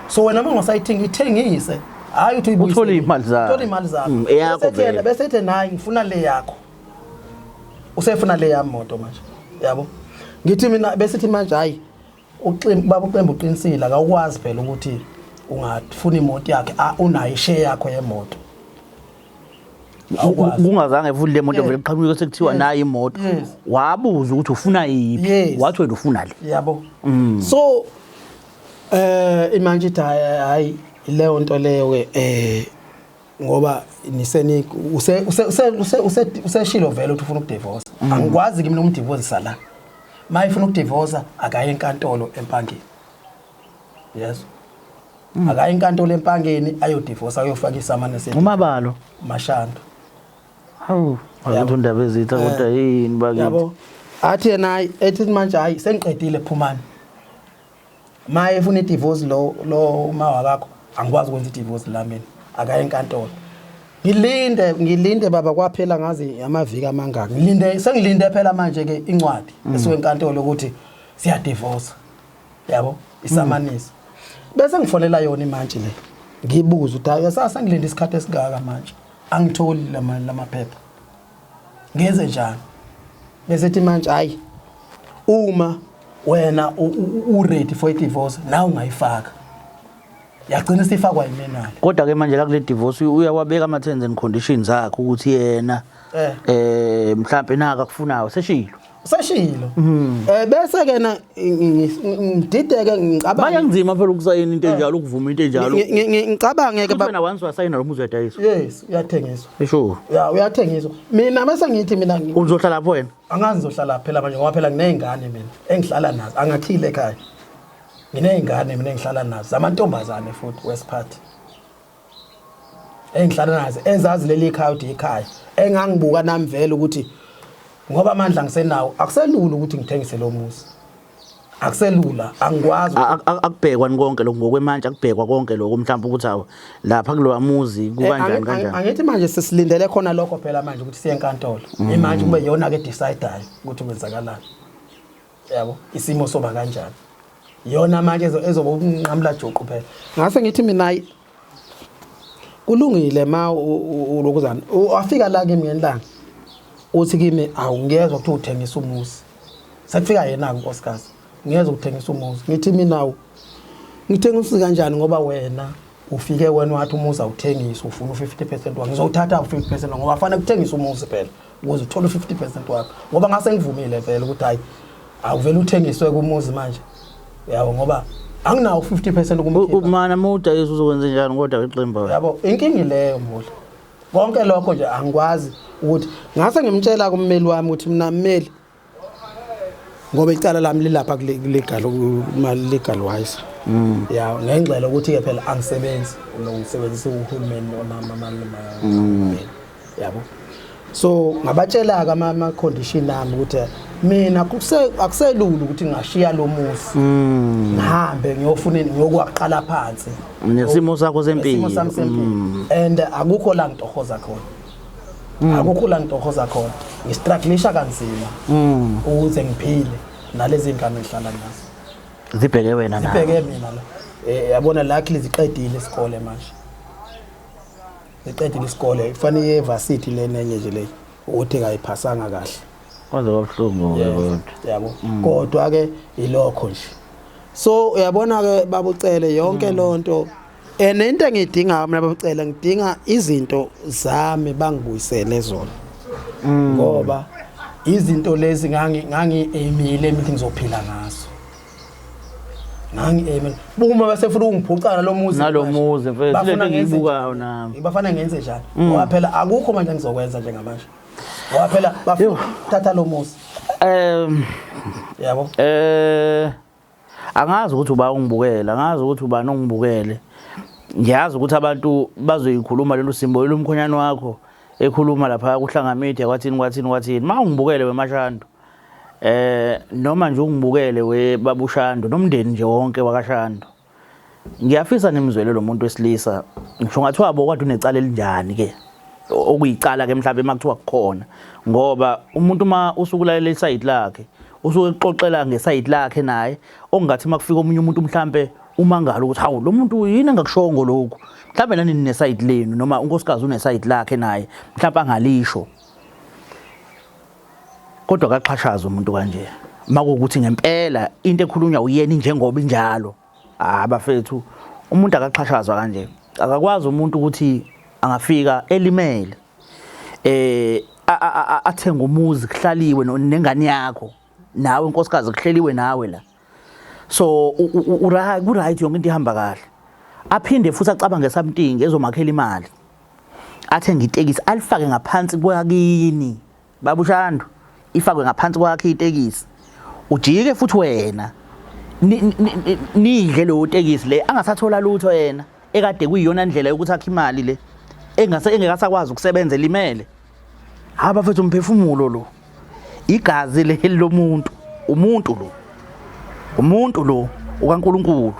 [SPEAKER 2] So wena uma ungasayithengi ithengise. Hayi uthi uyibuyise.
[SPEAKER 1] Uthole imali zakho.
[SPEAKER 2] Uthole imali zakho.
[SPEAKER 1] Eyakho vele.
[SPEAKER 2] Bese ethi nayi ngifuna le yakho. Usefuna le yami moto manje. Yabo. Ngithi mina bese ethi manje hayi uximba baba uximba uqinisile akawukwazi phela ukuthi ungafuna imoto yakhe unayo ishare yakho yemoto.
[SPEAKER 1] Kungazange futhi le moto vele qhamuke sekuthiwa nayi imoto. Wabuza ukuthi ufuna yiphi, wathi wena ufuna le.
[SPEAKER 2] Yabo. So imanje ithi hayi leyo nto leyo ke ngoba niseni use use useshilo vele ukuthi ufuna ukudivorce. Angikwazi kimi ukumdivorce la. Mayifuna ukudivorce akaye enkantolo empangeni. Yes. Akaye enkantolo empangeni ayodivorce ayofaka isamane sethu.
[SPEAKER 1] Umabalo
[SPEAKER 2] Mashando.
[SPEAKER 1] Hawu, akuthi indaba ezitha kodwa yini bakithi.
[SPEAKER 2] Yabo. Athi yena hayi ethi manje hayi sengiqedile phumani. Maye efuna idivorce lo uma wakakho angikwazi ukwenza idivorce la mina. Akaye enkantolo. Ngilinde baba kwaphela ngazi amaviki amangaka. Ngilinde sengilinde phela manje ke incwadi esuka enkantolo ukuthi siya divorce. Yabo isamanisi. Bese ngifonela yona imantshi le. Ngibuza ukuthi hayi sasengilinde isikhathi esingaka manje. Angitholi lamaphepha. Ngenze njani? Bese ethi manje hayi uma wena u ready for divorce nawe ungayifaka. Yagcina sifakwa yimenali.
[SPEAKER 1] Kodwa ke manje la kule divorce uyawabeka ama terms and conditions akhe ukuthi yena mhlambe naka kufunayo seshilo.
[SPEAKER 2] Seshilo. Bese ke na ngidideke ngicabanga.
[SPEAKER 1] Manje kunzima phela ukusayina into enjalo, ukuvuma into enjalo.
[SPEAKER 2] Ngicabange ke
[SPEAKER 1] wena once wasayina lo muzi uyadayiswa.
[SPEAKER 2] Yes, uyathengiswa.
[SPEAKER 1] Sure.
[SPEAKER 2] Ya, uyathengiswa. Mina bese ngithi mina
[SPEAKER 1] uzohlala lapho wena.
[SPEAKER 2] Angazi ngizohlala phela manje ngoba phela nginezingane mina engihlala nazo, angakhile ekhaya. Nginezingane mina engihlala nazo, zamantombazane futhi wesiphathi. Engihlala nazo ezazi leli khaya ukuthi ikhaya engangibuka nami vele ukuthi ngoba amandla ngisenawo akuselula ukuthi ngithengise lo muzi. Akuselula, angikwazi.
[SPEAKER 1] Akubhekwa konke lokho ngokwemantshi, akubhekwa konke lokho mhlawumbe ukuthi awu lapha kulowa muzi kukanjani kanjani.
[SPEAKER 2] Angithi manje sesilindele khona lokho phela manje ukuthi siye enkantolo. Imanje kube yona ke decideayo ukuthi kwenzakalani. Yabo, isimo soba kanjani. Yona manje ezoba ukunqamula juqu phela. Ngase ngithi mina kulungile ma ulokuzana. Wafika la kimi ngelanga. Uthi kimi awungezwa ukuthi uthengisa umuzi. Sekufika yena unkosikazi. Ngiyezwa ukuthengisa umuzi. Ngithi mina ngithengisa kanjani ngoba wena ufike wena wathi umuzi awuthengisi ufuna u50% wakho. Ngizowuthatha u50% ngoba fanele kuthengisa umuzi phela ukuze uthole u50% wakho. Ngoba ngase ngivumile vele ukuthi hayi awuvele uthengiswe kumuzi manje. Yabo ngoba anginawo 50% kumkhipha.
[SPEAKER 1] Mana muda Yesu uzokwenza njani kodwa iqembu.
[SPEAKER 2] Yabo inkingi leyo mholi. Konke lokho nje angikwazi ukuthi ngase ngimtshela kummeli wami ukuthi mina mmeli ngoba icala lami lilapha legal legal wise. Ya ngengxelo ukuthi ke phela angisebenzi ngisebenzisa uhulumeni onama yabo. So ngabatshela ke ama condition ami ukuthi mina akuselula ukuthi ngashiya lo muzi. Ngihambe ngiyofuna ngiyokwaqala phansi.
[SPEAKER 1] Nesimo sakho sempilo.
[SPEAKER 2] Nesimo sami sempilo. And akukho la ngitohoza khona. Akukho la ngitohoza khona. Ngistrugglisha kanzima. Ukuze ngiphile nalezi ngane ngihlala nazo.
[SPEAKER 1] Zibheke wena
[SPEAKER 2] na. Zibheke mina la. Yabona luckily ziqedile isikole manje. Ziqedile isikole, kufanele iye varsity lena enye nje le ukuthi kayiphasanga kahle.
[SPEAKER 1] Kwaze kwabuhlungu ke kodwa.
[SPEAKER 2] Yabo. Kodwa ke ilokho nje. So uyabona ke babucele yonke lonto. And into engidinga mina babucele ngidinga izinto zami bangibuyisele zona. Ngoba izinto lezi ngangi aimile ukuthi ngizophila ngazo. Ngangi aimile. Buma basefuna ukungiphuca lo muzi.
[SPEAKER 1] Nalo muzi mfethu lento engiyibukayo nami.
[SPEAKER 2] Bafana ngenze njani? Ngoba phela akukho manje ngizokwenza njengamanje. Ngoba phela bafuna thatha lo muzi. Yabo.
[SPEAKER 1] Angazi ukuthi uba ungibukela, angazi ukuthi ubani ongibukele. Ngiyazi ukuthi abantu bazoyikhuluma lolu simbo lomkhonyane wakho ekhuluma lapha kuhlanga media kwathini kwathini kwathini. Ma ungibukele wemashando. Noma nje ungibukele webabushando nomndeni nje wonke wakashando. Ngiyafisa nimzwele lo muntu wesilisa. Ngisho ngathiwa bo kodwa unecala elinjani ke. Okuyicala ke mhlawumbe makuthiwa kukhona ngoba umuntu uma usukulalela isayidi lakhe usuke exoxela ngesayidi lakhe naye ongathi makufika omunye umuntu mhlambe umangala ukuthi hawu lo muntu yini engakushongo lokhu mhlambe nani ninesayidi lenu noma unkosikazi unesayidi lakhe naye mhlambe angalisho kodwa akaxhashaza umuntu kanje makuwukuthi ngempela into ekhulunywa uyena njengoba injalo. Ah bafethu umuntu akaxhashazwa kanje akakwazi umuntu ukuthi angafika elimele athenga umuzi kuhlaliwe nengane yakho nawe inkosikazi kuhleliwe nawe la so ku right yonke into ihamba kahle aphinde futhi acabange something ezomakhela imali athenge itekisi alifake ngaphansi kwakini babushando ifakwe ngaphansi kwakhe itekisi ujike futhi wena nidle leyo tekisi le angasathola lutho yena ekade kuyiyona ndlela yokuthi akhe imali le engase engekasakwazi ukusebenza elimele. Ha bafethu umphefumulo lo igazi leli lomuntu umuntu lo umuntu lo ukaNkuluNkulu.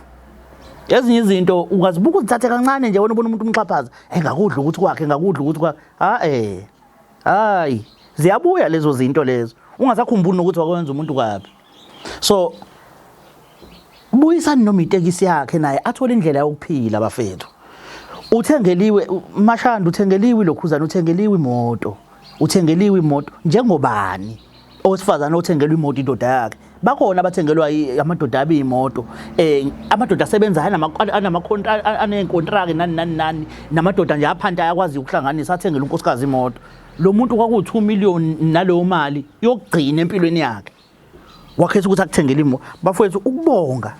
[SPEAKER 1] Ezinye izinto ungazibuka uzithathe kancane nje wena ubona umuntu umxhaphaza engakudla ukuthi kwakhe engakudla ukuthi kwakhe ha hayi ziyabuya lezo zinto lezo ungasakhumbuli nokuthi wakwenza umuntu kabi. So buyisani noma itekisi yakhe naye athole indlela yokuphila bafethu. Uthengeliwe Mashando, uthengeliwe lokhuzana, uthengeliwe imoto, uthengeliwe imoto njengobani owesifazane othengelwa imoto indoda yakhe. Bakhona abathengelwa amadoda abe imoto amadoda asebenzayo anenkontraki nani nani nani namadoda nje aphanta ayakwazi ukuhlanganisa athengele unkosikazi imoto. Lo muntu kwaku-2 million naleyo mali yokugcina empilweni yakhe. Wakhetha ukuthi akuthengele imoto. Bafowethu ukubonga,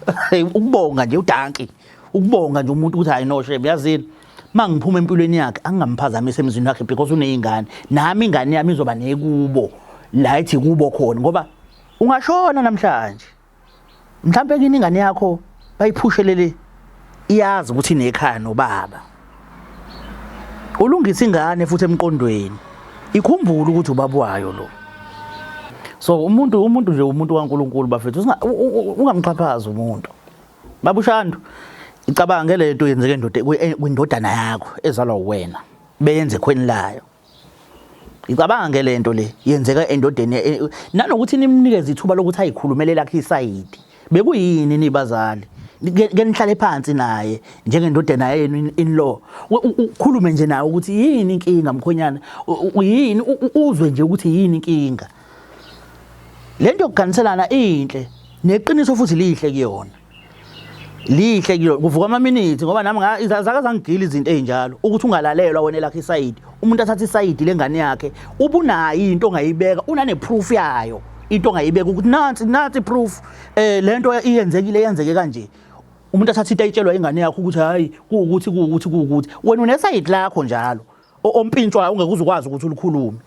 [SPEAKER 1] ukubonga nje udanki. Ukubonga nje umuntu ukuthi hayi no shebe yazini. Mangiphuma empilweni yakhe angingamphazamisi emzini wakhe because uneyingane. Nami ingane yami izoba nekubo la ethi kubo khona ngoba ungashona namhlanje. Mhlampe kini ingane yakho bayiphushelele iyazi ukuthi inekhaya nobaba. Ulungisa ingane futhi emqondweni. Ikhumbule ukuthi ubaba wayo lo. So umuntu umuntu nje umuntu kaNkuluNkulu bafethu ungamxhaphazi umuntu. Baba uShandu icabange le nto yenzeke ndoda kwindodana yakho ezalwa uwena beyenze ekhweni layo. Ngicabanga ke lento le yenzeka endodeni e, e, nanokuthi nimnikeze ithuba lokuthi ayikhulumele lakhe isayidi. Bekuyini nibazali? Ke nihlale phansi naye njengendodana yenu in law. Ukhulume nje naye ukuthi yini inkinga mkhonyana, yini uzwe nje ukuthi yini inkinga. Lento yokuganiselana inhle neqiniso futhi lihle kuyona. Lihle kilo kuvuka amaminithi ngoba nami zake zangigila izinto ezinjalo ukuthi ungalalelwa wena elakhe isayidi umuntu athatha isayidi lengane yakhe ubunayo into ongayibeka unane proof yayo into ongayibeka ukuthi nansi nansi proof eh lento iyenzekile yenzeke kanje umuntu athatha into ayitshelwa ingane yakho ukuthi hayi kuwukuthi kuwukuthi kuwukuthi wena unesayidi lakho njalo ompintshwayo ungeke uzukwazi ukuthi ulikhulume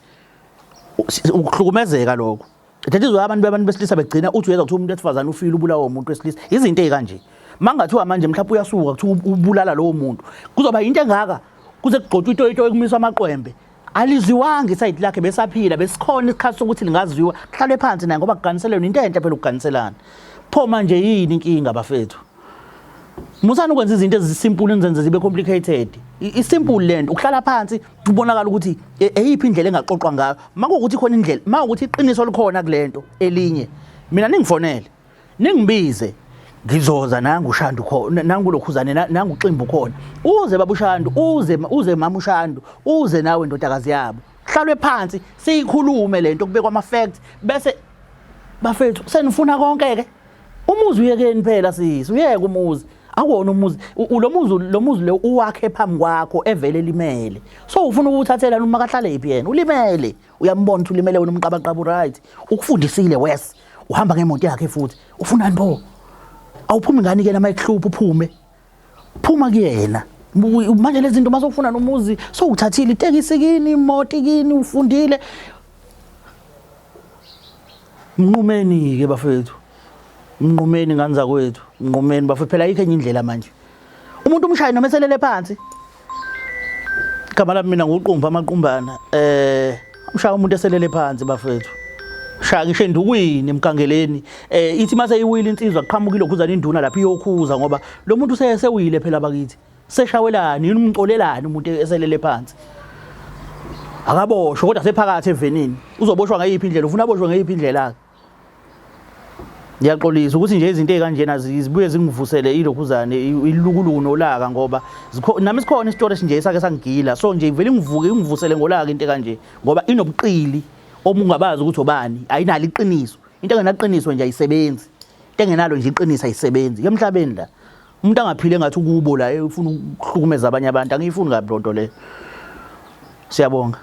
[SPEAKER 1] ukuhlukumezeka lokho. That is why abantu abantu besilisa begcina uthi uyezwa kuthiwa umuntu wesifazane ufile ubulawa umuntu wesilisa. Izinto ezikanje. Mangathiwa manje mhlawumbe uyasuka kuthiwa ubulala lowo muntu. Kuzoba into engaka kuze kugxotshwe itoyitoyi itoyi kumiswa amaqwembe. Alizwiwanga isayidi lakhe besaphila besikhona isikhathi sokuthi lingazwiwa. Kuhlalwe phansi naye ngoba kuganiselene into enhle phela ukuganiselana. Pho manje yini inkinga bafethu? Musani ukwenza izinto ezisimple nizenze zibe complicated. Isimple lento ukuhlala phansi kubonakala ukuthi e, eyiphi indlela engaxoxwa ngayo. Makuwukuthi khona indlela, makuwukuthi iqiniso likhona kulento elinye. Mina ningifonele. Ningibize. Ngizoza nangu uShandu khona, nangu lokhuzane nangu uXimbu khona. Uze baba uShandu, uze uze mama uShandu, uze nawe ndodakazi yabo. Hlalwe phansi siyikhulume lento kubekwa ama facts bese bafethu senifuna konke ke. Umuzi uyekeni phela sisi, uyeke umuzi. Akuwona umuzi, lo muzi lo muzi lo uwakhe phambi kwakho evele limele. So ufuna ukuthathela noma kahlale phi yena? Ulimele. Uyambona ukuthi ulimele wena umqabaqaba right. Ukufundisile wes. Uhamba ngemoto yakhe futhi. Ufunani pho? Awuphumi ngani ke nama ekuhlupha uphume. Phuma kuyena. Manje lezi zinto masofuna nomuzi sowuthathile itekisi kini, imoto kini, ufundile. Mnqumeni ke bafethu. Mnqumeni ngane zakwethu. Mnqumeni bafethu phela ayikho enye indlela manje. Umuntu umshaye noma eselele phansi. Igama lami mina nguqumba amaqumbana. Eh umshaya umuntu eselele phansi bafethu. Shaya ngisho endukwini emgangeleni. Eh ithi mase iwile insizwa kuqhamuka ilokhuzana induna lapha iyokhuza ngoba lo muntu usesewile phela bakithi. Seshawelani yini umcolelani umuntu eselele phansi. Akaboshwe kodwa sephakathi evenini. Uzoboshwa ngayiphi indlela? Ufuna aboshwe ngayiphi indlela ke? Ngiyaxolisa ukuthi nje izinto ezikanjena zibuye zingivusele ilokhuzane ilukuluku nolaka ngoba nami sikhona isitori esinje esake sangigila so nje ivele ingivuke ingivusele ngolaka into ekanje ngoba inobuqili omungabazi ukuthi obani ayinalo iqiniso into engenaqiniso nje ayisebenzi into engenalo nje iqiniso ayisebenzi emhlabeni la umuntu angaphile ngathi ukubo la efuna ukuhlukumeza abanye abantu angiyifuni kabi lonto leyo siyabonga.